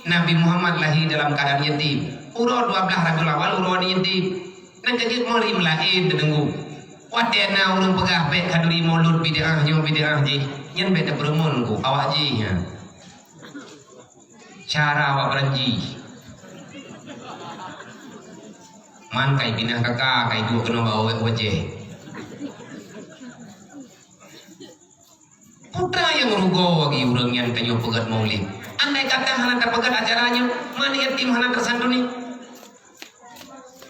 Nabi Muhammad lahé dalam keuadaan yatim. Uroe dua blaih Rabiul Awal uroe aneuk yatim. Nyan ka jeuet meuri meulaén teudeungoe. Watée na ureuëng peugah bék khanduri mulod bid'ah nyoe bid'ah jih, nyan bék tapeurumun ku awak jih nyan. Cara awak beuranji. Man kai pinah kaka, kai duek keunoe bak wajéh. Putra nyang rugoe lagée ureuëng nyan tanyoe peugét maulid. Andai kata hana tapeugét acara nyoe, man yatim hana tersantuni.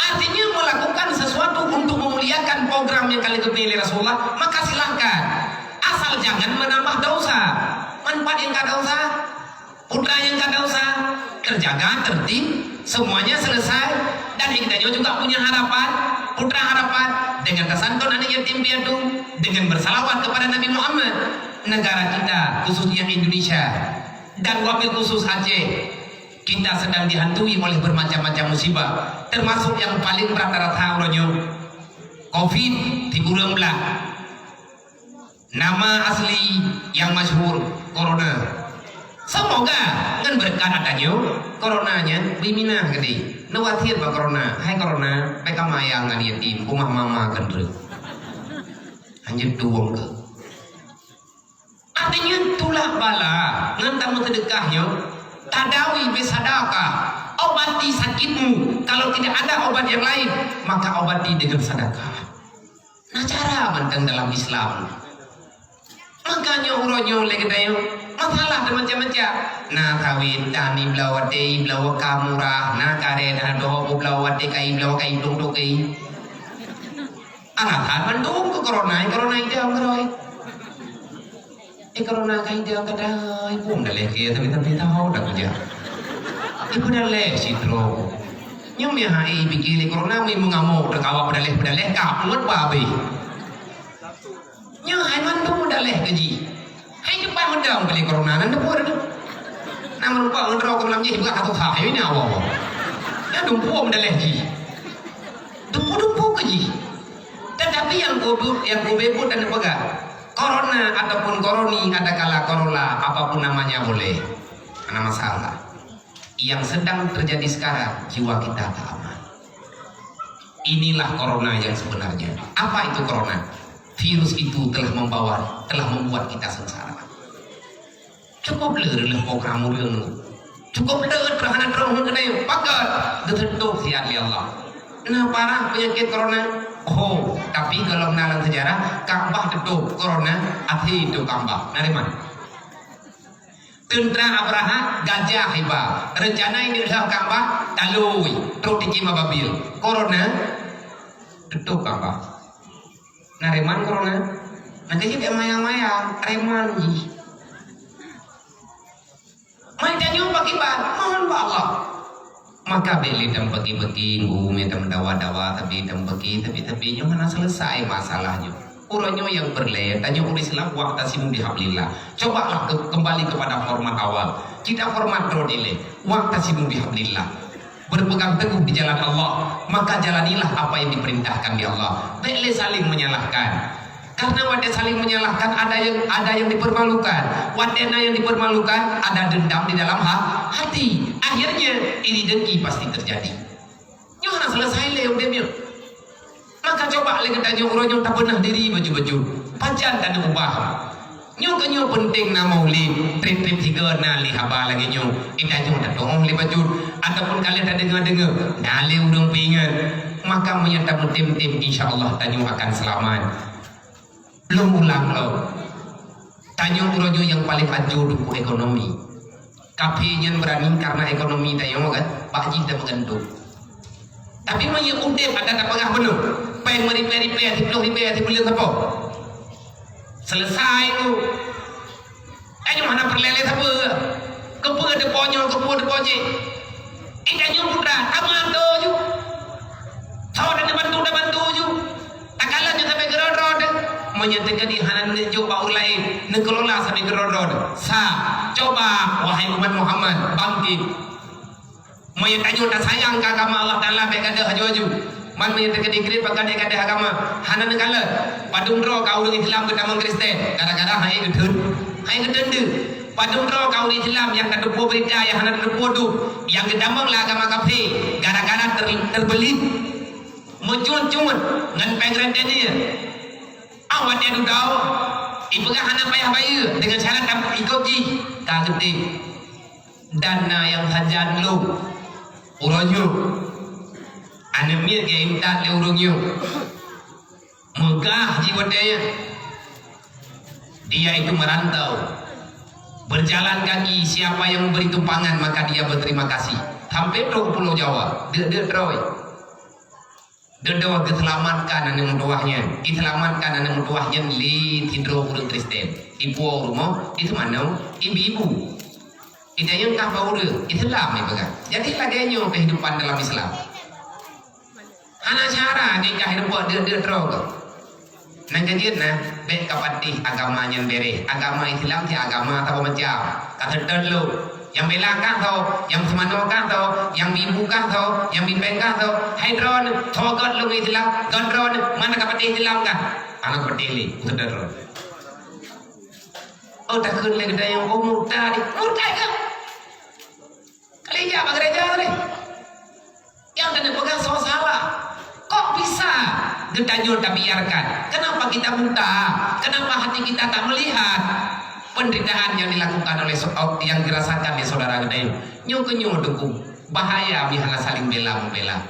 Artinya melakukan sesuatu untuk memuliakan program yang kali geupeulé Rasulullah, maka silahkan. Asal jangan menambah dosa. Man pat nyang ka dosa? Putra nyang ka dosa, terjaga, tertib, semuanya selesai, dan geutanyoe juga punya harapan, putra harapan, dengan tasantun aneuk yatim piatu, dengan bersalawat kepada Nabi Muhammad. Negara kita, khususnya Indonesia, dan wabil khusus Aceh, kita sedang dihantui oleh bermacam-macam musibah, termasuk yang paling berat rata uroe nyoe, covid tiga belas. Nama asli yang masyhur, corona. Semoga ngon beureukat geutanyoe, corona nyan beuminah geude. Neuwasiet bak corona, "Hai corona, bék kamayang ngon yatim, peumah mama keu ndeuek." Hanjeuet tuwông keu. Artinya, tulak bala ngon tameuseudeukah nyoe, tadawi bisadaqah, obati sakitmu. Kalau tidak ada obat yang lain, maka obati dengan sedekah. Na cara mantong dalam Islam. Makanya uroe nyoe lé geutanyoe, masalah teuh macam-macam. Na kawin, dan ibloe watée, ibloe ka murah, na karét, na doh, ibloe watée ka ibloe ka idong toke. Alasan mandum keu corona, corona idong keuroi. Eh, corona ka idong keudai, pun daleh ke, tapi, tapi tahu dah kerja. Ibu daleh sidroe. Nyoe meuhai pikir lé corona, meumengamok, teukawa pedaleh-pedaleh, ka muet babeh. Nyoe hai mandum daleh keu jih. Hai cepat meudong keu lé corona nan teupeu tu. Nama rupa meudroe keu malam jih buka satu sah ini awak. Ya dumpu meudaleh jih. Dumpu-dumpu keu jih. Tetapi yang kudu yang kubebut dan peugah, corona ataupun koroni adakala korola apapun namanya boleh. Mana masalah. Yang sedang terjadi sekarang, jiwa kita tak aman. Inilah corona yang sebenarnya. Apa itu corona? Virus itu telah membawa, telah membuat kita sengsara. Cukup le reuloh program ureuëng. Cukup le terhadap roh keudai. Pakat geuteutup siat lé Allah. Nah parah penyakit corona. Oh, tapi kalau nalan sejarah, Ka'bah tutup corona, akhir itu Ka'bah. Nariman. Teuntra Abraha gajah iba. Rencana ini adalah Ka'bah talui trok di Kemah Babil. Corona tutup Ka'bah. Nah, reman corona. Nah, jadi dia mayang-mayang, reman jih. Mai tanyoe bak iban, mohon bak Allah. Maka bék lé tam bagi-bagi, ngu mé tam dawa-dawa, tapi tam bagi, tapi, tapi nyoe hana selesai masalah nyoe. Uroe nyoe nyang peureulée, tanyoe ureuëng Islam wa'tasimu bihablillah. Cobalah ke, kembali kepada format awal. Kita format droe dilée, wa'tasimu bihablillah. Berpegang teguh di jalan Allah, maka jalanilah apa yang diperintahkan di Allah. Bék lé saling menyalahkan. Karena watée saling menyalahkan ada yang ada yang dipermalukan. Watée na yang dipermalukan ada dendam di dalam ha, hati. Akhirnya iri dengki pasti terjadi. Nyoe hana selesai lé udeb nyoe. Maka coba lé geutanyoe uroe nyoe tabeunah diri bacut-bacut. Pajan taneuk ubah. Nyoe keu nyoe peunteng na maulid, treb-treb sigoe na lé haba lagée nyoe. Geutanyoe tatuoh lé bacut ataupun ka lheueh tadeungoe-deungoe, na lé ureuëng peuingat. Maka meunyoe tameutem-tem, insya Allah tanyoe akan seulamat. Lôn ulang lom. Tanyoe uroe nyoe nyang paleng ancô teungku ekonomi. Kaphé nyan beurani karena ekonomi tanyoe kan, bak jih dan meugantung. Tapi meunyoe udeb ada tapeugah bunoe, péng meuribèe-ribèe, siplôh ribèe, sibuleuen sapo. Selesai tu. Tanyoe hana peureulée lé sapeue. Keupeue teupo nyoe, keupeue teupo jéh. Di tanyoe putra, tameuato ju. Soe dan bantu, dan bantu ju. Takalon nyoe sabe keudroe-droe teuh. Meunyoe teukeudi hana neujok bak ureuëng laén, neukelola sabe keudroe-droe teuh. Sa, coba, wahai umat Muhammad, bangkit. Meunyoe tanyoe tasayang keu agama Allah Taala, bék gadôh aju-aju. Man meunyoe teukeudi kriet bak gadôh-gadôh agama, hana neukalon. Padum droe ka ureuëng Islam geutamong Kristen, gara-gara hai geuteun, hai geuteun deuh. Padum droe ka ureuëng Islam nyang tateupeue beurita nyang hana tateupeue dum, nyang geutamong lam agama kafé, gara-gara ter-, teubeulit, meucut-cut ngon péng rentenir. Awak watée dudoe, ipeugah hana payah bayeue, deungon syarat tam ikot jih, ka geutem. Dan na nyang sajan lom uroe nyoe. Aneuk miet geuintat lé ureuëng nyoe. Meugah jih watée nyan. Dia itu merantau. Berjalan kaki, siapa yang memberi tumpangan, maka dia berterima kasih. Sampai trok Pulo Jawa, deuk-deuk droe. Dudoe geuseulamatkan aneuk meutuwah nyan. Iseulamatkan aneuk meutuwah nyan lé sidroe ureuëng Kristen. Ipuwoe u rumoh, iseumanoe, ibi-ibu. Idayeueng kah bak ureuëng Islam ipeugah. Jadi lagée nyoe keuhidupan dalam Islam. Hana cara jih kah hidup deuk-deuk droe kah. Nyang keujeuet na, bék kapatéh agama nyan béréh. Agama Islam cit agama saboh macam. Ka seutôt lom. Nyang bela kah tho, nyang seumanoe kah tho, nyang bi bu kah tho, nyang bi péng kah tho. Hai droeneuh, tho gét lôn Islam, gét droeneuh, mana kapatéh Islam kah? Hana kapatéh lé, seutôt droeneuh. Oh, takheun lé geutanyoe, oh, murtad, murtad kah? Kali jak bak gereja tadi. Nyang keuneuk peugah soe salah. Kok bisa geutanyoe tabiarkan? Kenapa kita buta? Kenapa hati kita tak melihat penderitaan yang dilakukan oleh so-, yang dirasakan oleh saudara geutanyoe? Nyoe keu nyoe teungku, bahaya meuhana saling bela-membela.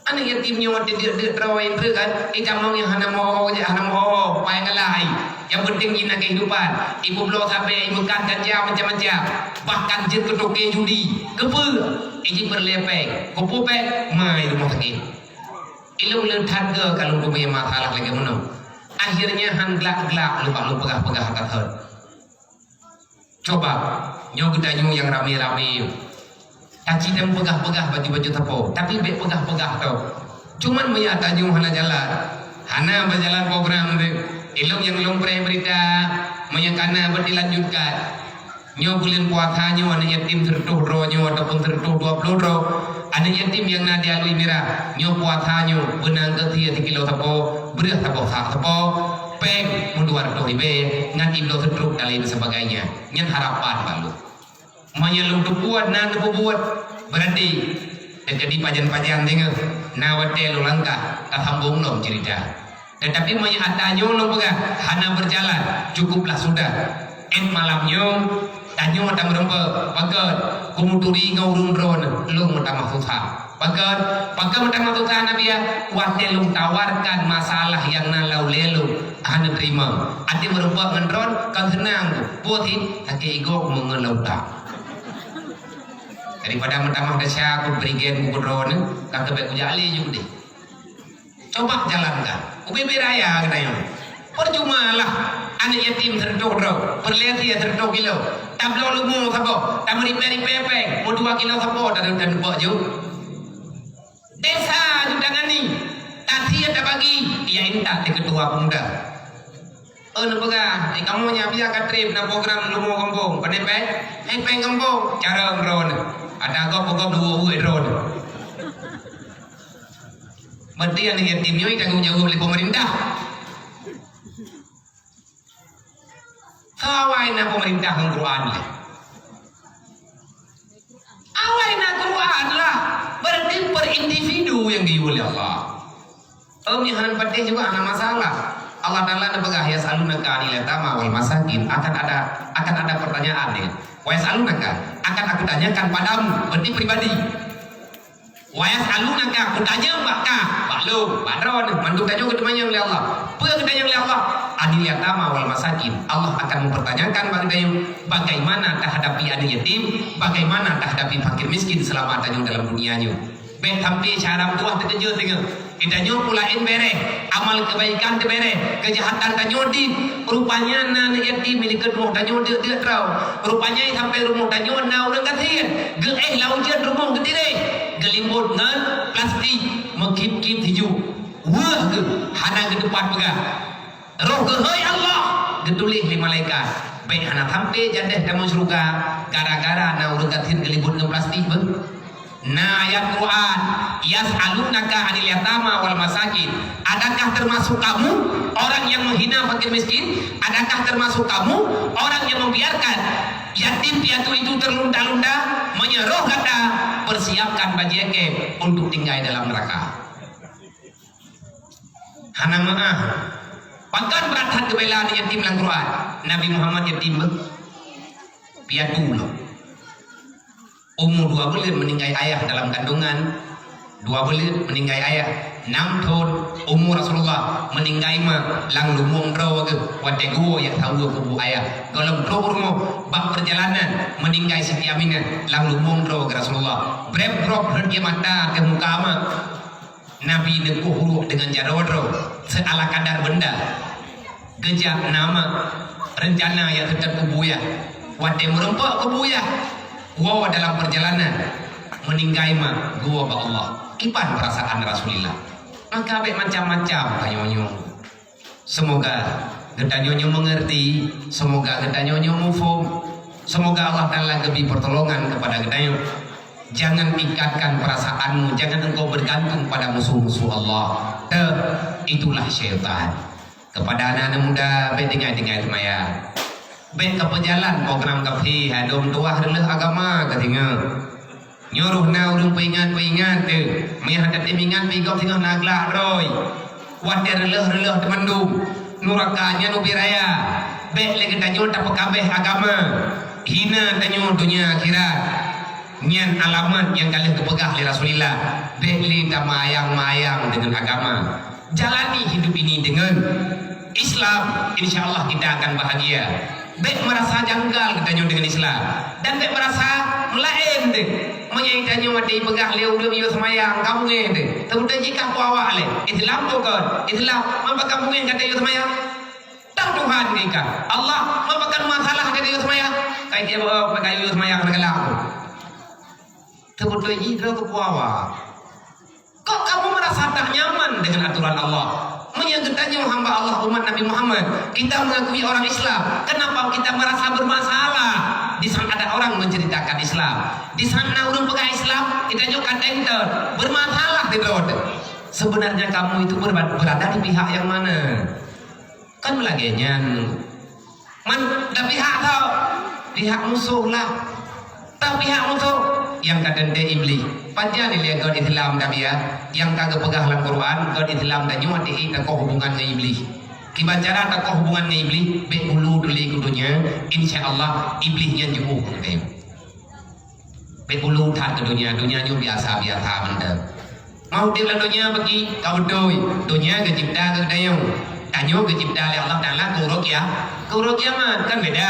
Aneuk yatim nyoe watée deuk-deuk droe indreuk kan, itamong nyang hana meuho, nyang hana meuho, pai ngalai. Nyang penting jih na kehidupan. Ipeubloe sabe, imeukat ganja macam-macam. Bahkan jeuet keu toke judi. Keupeue? Iji peureulée péng. Keupeue péng? Mai rumoh sakét. Ilôn le that keu ka lôn teumé masalah lagée meunoe. Akhirnya han glak-glak lôn bak lôn peugah-peugah that. Coba, nyoe geutanyoe nyang ramé-ramé. Taci dan peugah-peugah baju-baju teupeu, tapi bék peugah-peugah tho. Cuman meunyoe tanyoe hana jalan, hana beujalan program teuh, ilôn nyang lôn preh beurita, meunyoe kana beuet dilanjutkan. Nyoe buleuen puasa nyoe aneuk yatim seureutôh droe nyoe ataupun seureutôh dua ploh droe, aneuk yatim nyang na di Alui Mirah, nyoe puasa nyoe beunang geusie sikilo sapo, beureueh sapo sak sapo, péng meudua reutôh ribée, ngan ibloe seutruk dan lain sebagainya. Nyan harapan bak lôn. Meunyoe lôn teubuet na neupeubuet, beurati teujadi pajan-pajan deungoe, na watée lôn langkah tasambong lom ceurita. Teutapi meunyoe ata nyoe lôn peugah hana beujalan, cukuplah sudah. Ét malam nyoe tanyoe tameureumpok, pakon, kumeuturi ngon ureuëng droeneuh lôn meutamah susah. Pakon, pakon meutamah susah Nabi ya? Watée lôn tawarkan masalah nyang na lam ulée lôn, hana teurimong. Até meureumpok ngon droen kon seunang, buet hi sakét igoe kumeungon lam utak. Daripada meutamah desya ku berigen ku droeneuh, ka teubek kujak lé ju deh. Coba jalankan. Ubé-bé raya geutanyoe. Percuma lah aneuk yatim seureutôh droe, peureulée sie seureutôh kilo. Tabloe lumu saboh, tameuripée-ripée péng, meudua kilo saboh dan, dan bok ju. Desa ju tangani, tasie tabagi, ia intat di ketua pemuda. Oh, neupeugah, eh, kamoe nyan biasa ka trép na program lumu gampông, pane péng? Eh, péng gampông, carông droeneuh. Ada gob-gob dua buet droeneuh. Berarti aneuk yatim nyoe tanggung jaweueb lé pemerintah. Awai na pemerintah ngon Quran lé. Awai na Quran lah. Berarti per individu nyang geuyue lé Allah. Em, nyang hana patéh juga hana masalah. Allah Taala neupeugah, "Yas'alunaka 'anil yatama wal masakin." Akan ada, akan ada pertanyaan ni. "Wa yas'alunaka," akan aku tanyakan padamu, berarti pribadi. "Wa yas'alunaka," kutanyong bak kah, bak lôn, bak droeneuh, mandum tanyoe geuteumanyong lé Allah. Peue geutanyong lé Allah? "Anil yatama wal masakin." Allah akan mempertanyakan bak geutanyoe bagaimana tahadapi aneuk yatim, bagaimana tahadapi fakir miskin selama tanyoe dalam dunia nyoe. Bék sampai cara meutuwah teukeujot deungoe. Di tanyoe peue laén bèrèh, amal keubaikan teubèrèh, keujahatan tanyoe dit. Rupanya na aneuk yatim di likot rumoh tanyoe deuk-deuk droe. Rupanya sampai rumoh tanyoe na ureueng gasien, geuéh lam ujeuen rumoh geutireh, geulimbot ngon plastik, meukip-kip tiju. Weueh geuh, hana geutupat peugah. Roh geuhôi Allah, geutuléh lé malaikat, "Bèk hana sampai jadeh tamong syeuruga gara-gara na ureueng gasien geulimbot ngon plastik beuh." Na ayat Quran, "Yas'alunaka 'anil yatama wal masakin." Adakah termasuk kamu orang yang menghina fakir miskin? Adakah termasuk kamu orang yang membiarkan yatim piatu itu terlunta-lunta? Meunyoe roh gata, persiapkan bajèe kém untuk tinggai dalam neraka. Hana meu'ah. Pakon brat that geubela aneuk yatim lam Quran? Nabi Muhammad yatim beuh. Piatu lom. Umu dua buleuen meuninggai ayah dalam kandungan. Dua buleuen meuninggai ayah. Nam thon umu Rasulullah meuninggai ma lam lubong droe geuh watèe geuwoe jak saweue kubu ayah. Gohlom trôk u rumoh bak peurjalanan meuninggai Siti Aminah lam lubong droe geuh Rasulullah. Brèb-brôb rhot ie mata ateueh muka ma. Nabi neukoh uruek deungon jaroe droe, seuala kadar beunda. Geujak na ma reuncana jak seutôt keu buyah. Watèe meurumpok keu buyah, woe dalam peurjalanan, meuninggai ma geuwoe bak Allah. Kiban peurasaan Rasulillah. Maka bèk macam-macam tanyoe nyoe. Seumoga geutanyoe nyoe meungeurti, seumoga geutanyoe nyoe muphom, seumoga Allah Taala geubri peutulongan keupada geutanyoe. Jangan ikatkan perasaanmu, jangan engkau bergantung pada musuh-musuh Allah. Teuh, itulah syaitan. Keupada aneuk-aneuk muda, bèk tinggai-tinggai seumayang. Bèk kapeujalan program kafé, hai dum tuah reuleuh agama ka singoh. Nyoe roh na ureueng peuingat-peuingat teuh. Meunyo hana teuingat, pih gob singoh na glak droe. Watèe reuleuh-reuleuh teumandum, nuraka nyan ubé raya. Bèk lé geutanyoe tapeukabeh agama. Hina tanyoe donya akhirat. Nyan alamat nyang ka lheueh geupeugah lé Rasulillah. Bèk lé tamayang-mayang deungon agama. Jalani hidup ini dengan Islam, insya Allah kita akan bahagia. Bèk meurasa janggal geutanyoe deungon Islam, dan bèk meurasa meulaén deh. Meunyoe tanyoe watèe jipeugah lé ureueng yue seumayang, ka beungéh deh. Teubeutôi jih ka peue awak lé. Islam bukon? Islam, man pakon beungéh gata yue seumayang? Tang Tuhan geuikat. Allah, man pakon masalah gata yue seumayang? Kai tiep, oh, pakon yue seumayang hana galak. Teubeutôi jih droe keu peue awak. Kok kamu merasa tak nyaman dengan aturan Allah? Meunyoe geutanyoe hamba Allah, umat Nabi Muhammad, kita mengakui orang Islam, kenapa kita merasa bermasalah di saat ada orang menceritakan Islam? Di saat na ureueng peugah Islam, geutanyoe ka tenter, bermasalah di droe. Sebenarnya kamu itu berba-, berada di pihak yang mana? Kan lagèe nyan. Man, dak pihak tho, pihak musoh lah. Tho pihak musoh, nyang ka teuntèe Iblih. Pajan ilèe göt Islam tabiah, nyang ka geupeugah lam Quran, göt Islam tanyoe hati-hati takoh hubungan ngon Iblih. Kiban cara takoh hubungan ngon Iblih, bèk ulu tuli keu donya, insya Allah Iblih nyan jiôh keu geutanyoe. Bèk ulu that keu donya, donya nyoe biasa-biasa mantong. Mau udép lam donya bagi ka beutôi, donya geucipta keu geutanyoe. Tanyoe geucipta lé Allah Taala keu uroe kia-, keu uroe kiamat, kan beda.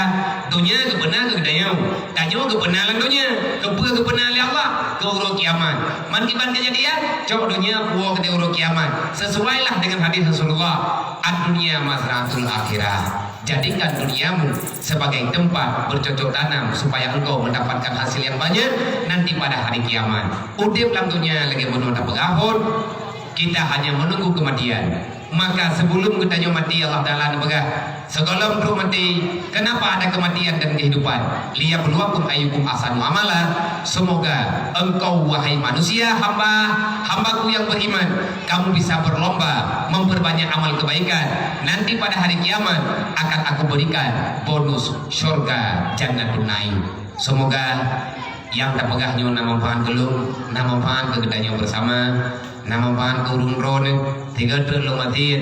Donya geupeuna keu geutanyoe, tanyoe geupeuna lam donya. Keupeue geupeuna lé Allah? Keu uroe kiamat. Man kiban keujadian, cok donya puwoe keu uroe kiamat. Sesuailah dengan hadis Rasulullah, "Ad-dunya mazra'atul akhirah." Jadikan duniamu sebagai tempat bercocok tanam supaya engkau mendapatkan hasil yang banyak nanti pada hari kiamat. Udép lam donya lagèe bunoe tapeugah phon, kita hanya menunggu kematian. Maka sebelum geutanyoe mati, Allah Taala neupeugah, "Sigohlom trok mati, kenapa ada kematian dan kehidupan? Liyabluwakum ayyukum ahsanu amala." Semoga engkau, wahai manusia, hamba, hambaku yang beriman, kamu bisa berlomba memperbanyak amal kebaikan. Nanti pada hari kiamat akan aku berikan bonus syurga Jannatun Naim. Semoga nyang tapeugah nyoe na manfaat keu lôn, na manfaat keu geutanyoe bersama, na manfaat keu ureueng droeneuh. Tiga trok lôn wasiet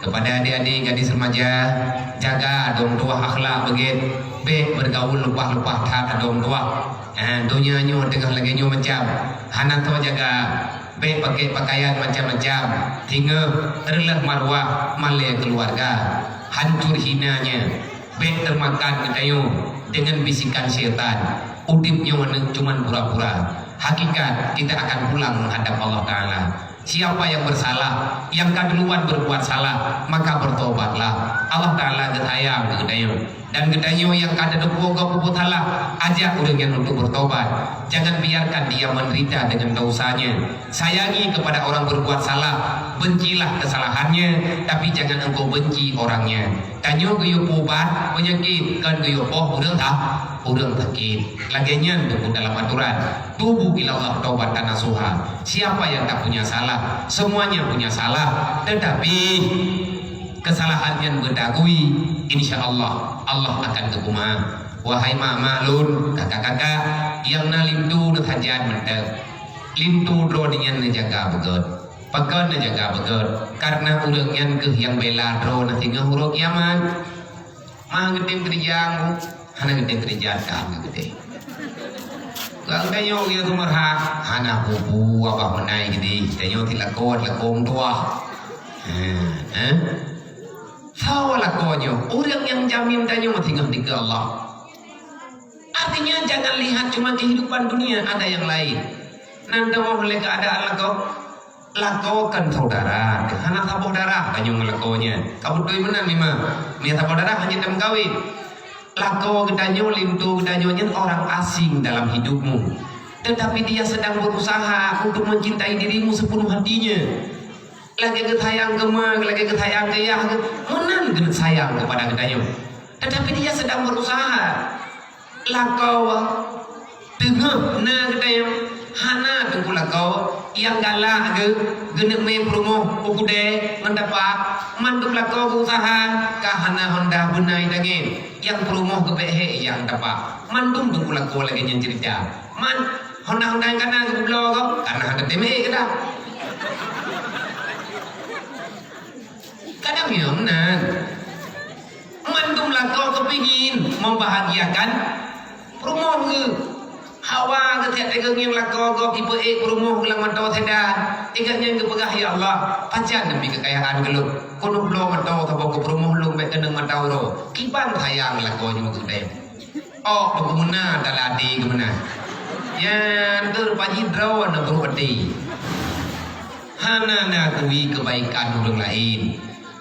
kepada adik-adik gadis remaja, jaga dong tuah akhlak beugét, bèk bergaul leupah-leupah that dong tuah. Ha, donya nyoe teungoh lagèe nyoe macam, hana tho jaga. Bèk pakai pakaian macam-macam, singoh reuleuh maruah malèe keuluwarga, hancur hinanya. Bèk teumakan geutanyoe deungon bisikan syaitan. Udép nyoe cuman pura-pura. Hakikat, kita akan pulang menghadap Allah Taala. Siapa yang bersalah, yang ka duluan berbuat salah, maka bertobatlah. Allah Taala geusayang keu geutanyoe. Dan geutanyoe nyang ka tateupeue gob peubuet salah, ajak ureuëng nyan untuk bertobat. Jangan biarkan dia menderita dengan dosanya. Sayangi kepada orang berbuat salah, bencilah kesalahannya, tapi jangan engkau benci orangnya. Tanyoe geuyue peuubat peunyakét, kon geuyue poh ureuëng sa-, ureuëng sakét. Lagée nyan teungku dalam aturan, "Tubu ilallah taubatan nasuha." Siapa yang tak punya salah? Semuanya punya salah. Tetapi kesalahan nyan beutakui, insya Allah, Allah akan geupeumaaf. Wahai mak-mak lôn, kakak-kakak, nyang na linto neusajan mantong. Linto droeneuh nyan neujaga beugét. Pakon neujaga beugét? Karena ureuëng nyan kheueh nyang bela droeneuh singoh uroe kiamat. Ma geutem keureuja, hana geutem keureuja, ka geutem. Kang tanyoe geuyue seumeurah, hana bubu abah meunai geudeh, tanyoe ti lakoe, lakoe meutuwah. Ha, ha? Sawa lakoe nyoe, ureuëng nyang jamin tanyoe singoh dikeue Allah. Artinya, jangan lihat cuma kehidupan dunia, ada yang lain. Nan teungoh lé keuadaan lakoe, lakoe kan saudara, hana saboh darah tanyoe ngon lakoe nyan. Ka beutôi meunan memang. Meunyo saboh darah hana tameukawen. Lakoe geutanyoe, linto geutanyoe nyan orang asing dalam hidupmu. Tetapi dia sedang berusaha untuk mencintai dirimu sepenuh hatinya. Lagée geusayang keu ma, lagée geusayang keu yah, meunan geuneuk sayang keupada geutanyoe. Tetapi dia sedang berusaha. Lakoe teungoh na geutanyoe, hana teungku lakoe nyang galak geu-, geuneuk mé peurumoh u keudée ngon tapak, mandum lakoe geuusaha, ka hana honda beunai tangen, nyang peurumoh geubek hék nyang tapak. Mandum teungku lakoe lagée nyan ceurita. Man, honda-honda nyang kana geubloe gob, kana hana teuteumé geudah. Kadang nyoe meunan. Mandum lakoe keupingin membahagiakan peurumoh geuh. Hawa geuh tieb teugeungieng lakoe gob jipeuék peurumoh geuh lam mantong seda. Ingat nyan geupeugah, "Ya Allah, pajan neubi keukayaan keu lôn? Keuneuk bloe mantong saboh keu peurumoh lôn bék keunong mata uroe." Kiban sayang lakoe nyoe keu geutanyoe. Oh, peuguna taladi geuh meunan. Nyan keuh paji droe neubrok até. Hana neukui keubaikan ureuëng laén.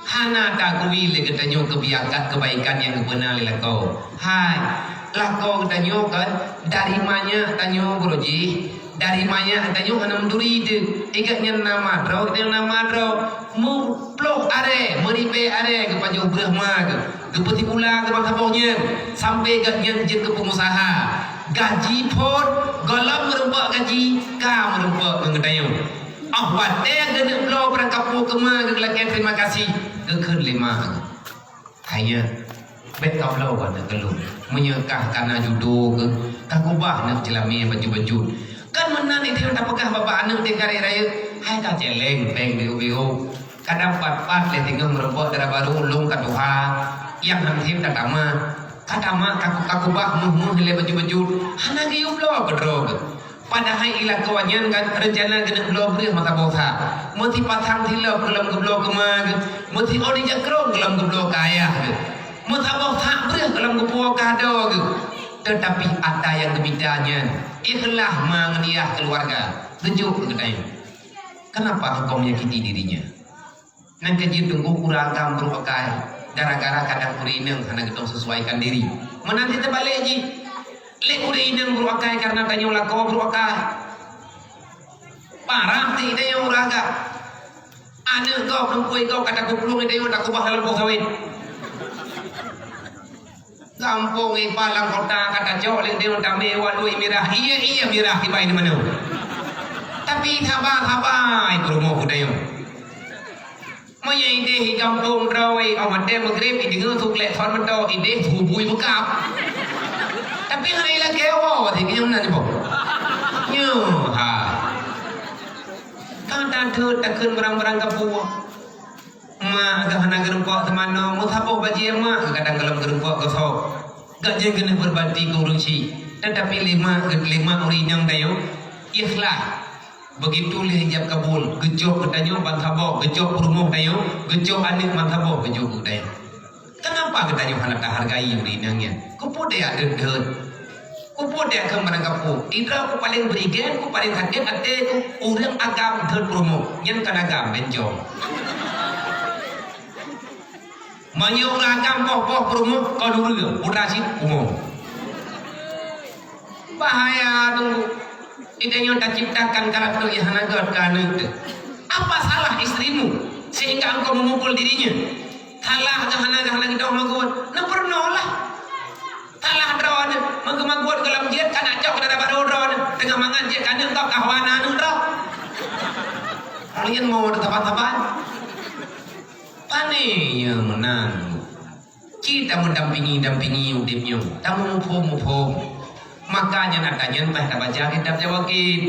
Hana takui lé geutanyoe keubiakan keubaikan nyang geupeuna lé lakoe. Hai, lakoe geutanyoe kan, dari manyak tanyoe beurojih, dari manyak tanyoe hana meuturi teuh. Ingat nyan nama droe, geutanyoe nama droe. Meuploh arée, meuribée arée geupajoh breueh ma geuh. Geupeusikula geuh bansaboh nyan, sampoe geuh nyan jeuet keu peungusaha. Gaji phon, gohlom meurumpok gaji, ka meurumpok ngon geutanyoe. Óh watée geuneuk bloe barang kapô keu ma geuh lakée terima kasih, geukheun lé ma geuh, "Hai nyak, bék kabloe aneuëk keu lôn. Meunyoe kah kana judo geuh, ka kubah aneuëk ceulamé bacut-bacut." Kan meunan idéh tapeugah bak aneuëk di karek rayeuk, hai ka céléng péng biôh-biôh. Kadang pat-pat lé teungoh meurumpok dara barô lôn ka tuha, nyang han sép ka tamat. Ka tamat ka, ka kubah méuh-méuh lé bacut-bacut, hana geuyue bloe keudroe geuh. Padahai i lakoe nyan kan reuncana geuneuk bloe breueh meusaboh that. Meusipasang silop gohlom geubloe keu ma geuh, meusiôn ija krông gohlom geubloe keu ayah geuh. Meusaboh that breueh gohlom geupuwoe keu adoe geuh. Teutapi ata nyang geumita nyan, ikhlas ma ngon yah keuluwarga, geujok keu geutanyoe. Kenapa engkau menyakiti dirinya? Nyan keuh jeuet teungku ureuëng agam brok akai, gara-gara kadang ureuëng inong hana geutong seusuaikan diri. Meunan cit teubalek jih, lé ureuëng inong brok akai kareuna tanyoe lakoe brok akai. Parah cit tanyoe ureuëng agam. Aneuëk gob, lumpui gob ka takuplueng tanyoe takubah lam boh sawét. Gampông ié pat lam kota ka tacok lé tanyoe tamé wan luweh mirah, ié-ié mirah kiban ié manoe. Tapi saba-saba ié peurumoh geutanyoe. Meunyoe idéh i gampông droe, óh watée meugreb ideungoe su klek sot meuto, idéh su bui meukab. Tapi hana ilakée woe, watée nyoe nan boh. Nyoe ha. Ka tathot takheun barang-barang kapô. Mak geuh hana geurumpok teumanoe, meusaboh bajée mak geuh kadang gohlom geurumpok geuh sôk. Geuh nyan keuneuk beurbakti keu ureuëng chik, teutapi lé mak geuh, lé mak ureuëng inong tanyoe ikhlas. Begitu lé ijab kabul, geucok geutanyoe ban saboh, geucok peurumoh tanyoe, geucok aneuëk ban saboh, geucok geutanyoe. Kenapa geutanyoe hana tahargai ureuëng inong nyan? Keupeue teuyak deuet-deuet? Peue deh keu barang kapeue? Indra ku paleng beurigen, ku paleng sakét até ku, ureueng agam thon peurumoh. Nyan kon agam, bencong. Meunyoe ureueng agam poh-poh peurumoh, kon ureueng, putra cit umoe. Bahaya tu. Kita nyoe taciptakan karakter nyang hana gét keu aneuk teuh. Apa salah istrimu sehingga engkau memukul dirinya? Salah kah hana, kah hana geudoh magot? Neupeurunoe lah. Salah droeneuh, meugeumeugot goh lom jeuet ka na cok dada barô droeneuh, teungoh mangat jeuet ka neuk gob ka hawa na aneuk droe. Kalian mau ada saban-saban? Pane nyang meunan? Ci tameudampingi-dampingi udeb nyoe, tameuphom-phom. Maka nyan ata nyan bah tabaca kitab Jawakib.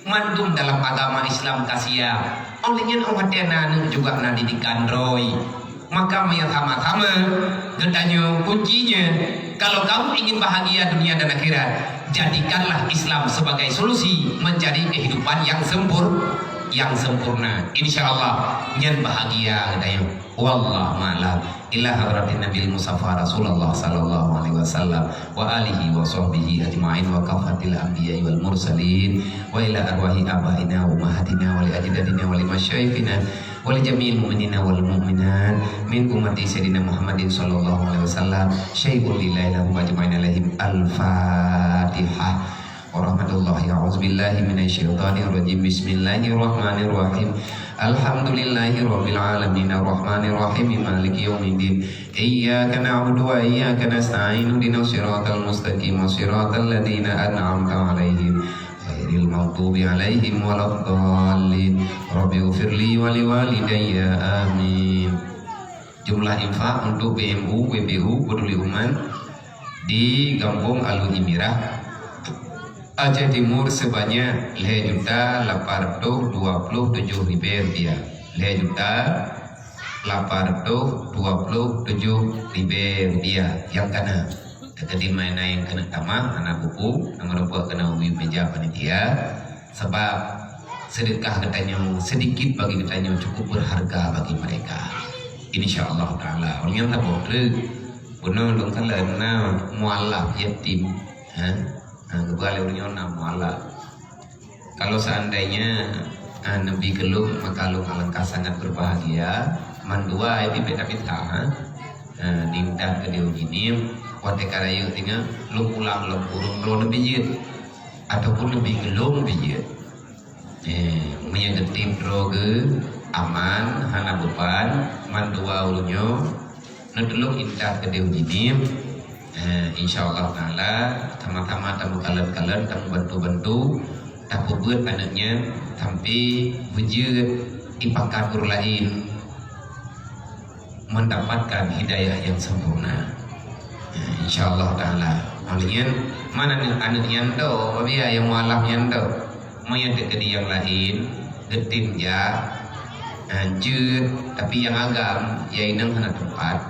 Mandum dalam agama Islam ka siap. Oleh nyan, oh watée na aneuk juga na didikan droe. Maka meunyoe sama-sama geutanyoe kuncinya, kalau kamu ingin bahagia dunia dan akhirat, jadikanlah Islam sebagai solusi mencari kehidupan yang sempur-, yang sempurna. Insya Allah nyan bahagia geutanyoe. Wallahu a'lam. Ila hadratin Nabil Mustafa Rasulullah sallallahu alaihi wasallam wa alihi wa sahbihi ajma'in wa kafatil anbiya'i wal mursalin wa ila arwahi abaina wa ummahatina wa li ajdadina wa li masyaikhina wa li jami'il mu'minina wal mu'minat min ummati Sayyidina Muhammadin sallallahu alaihi wasallam syai'un lillahi lahum ajma'in alaihim. Al-Fatihah. Warahmatullahi. A'udzubillahi minasyaitonirrajim. Bismillahirrahmanirrahim. Alhamdulillahirabbil alamin. Arrahmanirrahim. Maliki yaumiddin. Iyyaka na'budu wa iyyaka nasta'in. Ihdinas siratal mustaqim. Siratal ladzina an'amta 'alaihim. Ghairil maghdubi 'alaihim waladdallin. Rabbighfirli wa liwalidayya. Amin. Jumlah infak untuk B M U, W P U, Peduli Umat di Gampông Alui Mirah, Aceh Timur sebanyak lhèe juta lapan ratus dua puluh tujoh ribèe rupiah. Lhèe juta lapan ratus dua puluh tujoh ribèe rupiah nyang ka na. Teukeudi meunan nyang keuneuk tamah, hana buku, na meureumpok keunan ubé meja panitia. Sebab sedekah geutanyoe sedikit bagi geutanyoe cukup berharga bagi mereka. Insya Allah Taala. Ureueng nyang saboh treuk, bunoe lôn kalon na mualaf yatim. Ha? Ha, geuba lé ureueng nyoe na mualaf. Kalau seandainya, ha, neubi keu lôn, maka lôn alangkah sangat berbahagia. Mandua ai pipet tapi tah, ha? Ha, nintan keu di uji nim, watèe ka rayeuk singoh, lôn pulang lom ureueng droe neubi jeuet. Ataupun neubi keu lôn neubi jeuet. Eh, meunyoe geutem droe geuh aman, hana beuban, mandua ureueng nyoe neutulông intat keudeh uji nim. Eh, insya Allah Taala, sama-sama tameukalon-kalon, tameubantu-bantu, tapeubeuet aneuk nyan sampai beujeuet ipakat ureueng laén mendapatkan hidayah yang sempurna. Nah, insya Allah Taala. Malinyan, mana aneuk, aneuk nyan tu, Rabia yang mualaf nyan tu. Meunyoe teukeudi nyang laén, geutem jak, nah, jeuet, tapi nyang agam, ya inong hana teumpat.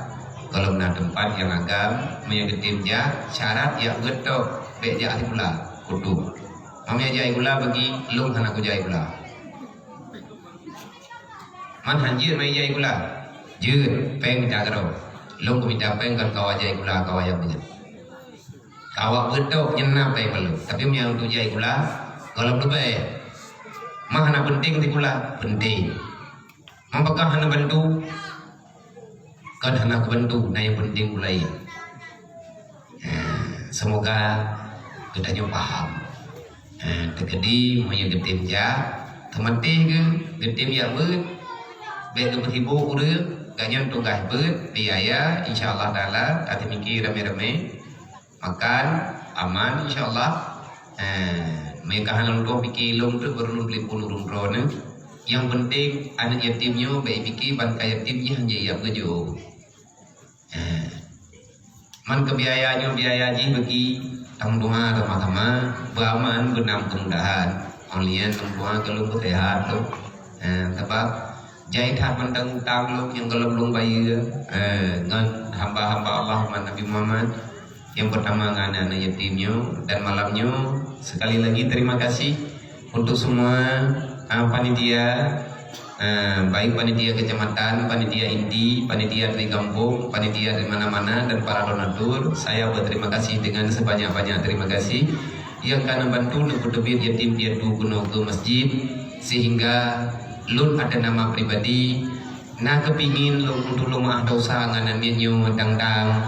Kalau na teumpat nyang agam, meunyoe geutem jak, syarat jak geutok, bèk jak sikula, kutu. Meunyoe jak sikula bagi, lôn hana kujak sikula. Man han jeuet mai jai gula. Jeuet, péng mita keudroe. Lôn kumita péng kon kawa jai gula, kawa nyang beujeuet. Kawa beutôk nyan na péng bak lôn. Tapi meunyoe untuk jai gula, gohlom leubeh. Mah hana peunteng di gula, peunteng. Mah pakon hana bantu, kon hana kubantu, na nyang peunteng gula. Semoga geutanyoe paham. Eh, teukeudi meunyoe geutem jak, teumatéh geuh, geutem jak beuet, bèk geupeusibok ureueng, gobnyan tugaih beuet, biaya, insya Allah Taala, ka teumiki ramé-ramé. Makan, aman, insya Allah. Eh, meunyoe ka hana lôn tueng pike lôn treuk, baru lôn telepon ureueng droeneuh. Nyang peunteng, aneuk yatim nyoe bèk ipike ban ka yatim jih han jijak beuet. Eh, man keu biaya nyoe biaya jih bagi tameudoa sama-sama, beuaman beunam keumudahan. Óh lheueh nyan tameudoa keu lôn beuseuhat lôn. Eh, sabab jai that mantong utang lôn nyang gohlom lôn bayeue. Eh, ngon hamba-hamba Allah umat Nabi Muhammad. Nyang peurtama ngon aneuk-aneuk yatim nyoe dan malam nyoe, sekali lagi terima kasih untuk semua, ah, panitia, Eh, baik panitia kecamatan, panitia inti, panitia dari kampung, panitia dari mana-mana, dan para donatur, saya berterima kasih dengan sebanyak-banyak terima kasih. Nyang ka neubantu neupeuteubiet yatim piatu keunoe keu masjid, sehingga lôn atas nama pribadi na keupingin lôn tulông meu'ah desya ngon namiet nyoe dang-dang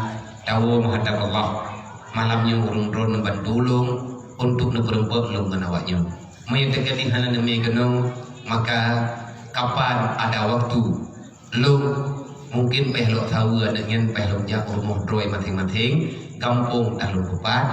tawoe meuhadab Allah. Malam nyoe ureueng droeneuh neubantu lôn untuk neupeureumpok lôn ngon awak nyoe. Meunyoe teukeudi hana neumé keunoe, maka kapan ada waktu, lôn mungkin payah lôn saweue aneuk nyan, payah lôn jak u rumoh droe maséng-maséng, gampông tan lôn peupat,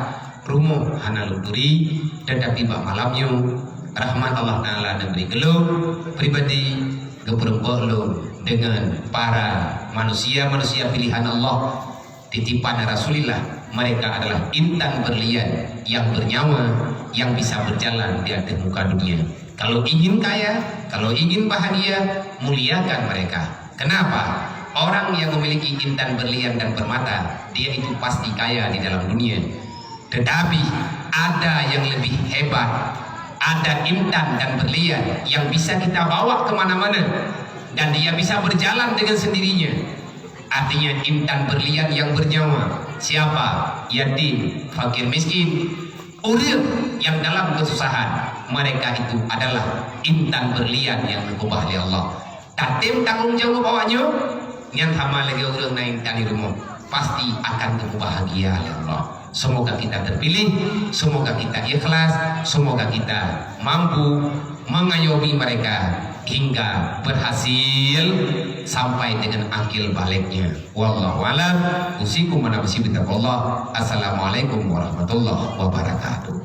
rumoh hana lôn turi, teutapi bak malam nyoe, rahmat Allah Taala neubri keu lôn pribadi, geupeureumpok lôn deungon para manusia-manusia pilihan Allah, titipan Rasulullah, mereka adalah intan berlian yang bernyawa, yang bisa berjalan di atas muka dunia. Kalau ingin kaya, kalau ingin bahagia, muliakan mereka. Kenapa? Orang yang memiliki intan berlian dan permata, dia itu pasti kaya di dalam dunia. Tetapi ada yang lebih hebat, ada intan dan berlian yang bisa kita bawa kemana-mana, dan dia bisa berjalan dengan sendirinya. Artinya, intan berlian yang bernyawa. Siapa? Yatim, fakir miskin, ureueng yang dalam kesusahan. Mereka itu adalah intan berlian yang geukeubah lé Allah. Tatem tanggong jaweueb awak nyoe, nyan sama lagée ureueng na intan di rumoh, pasti akan geupeubahagia lé Allah. Semoga kita terpilih, semoga kita ikhlas, semoga kita mampu mengayomi mereka hingga berhasil sampai dengan akil balignya. Wallahu a'lam. Usikum wa nafsi bitaqwallah. Assalamualaikum warahmatullahi wabarakatuh.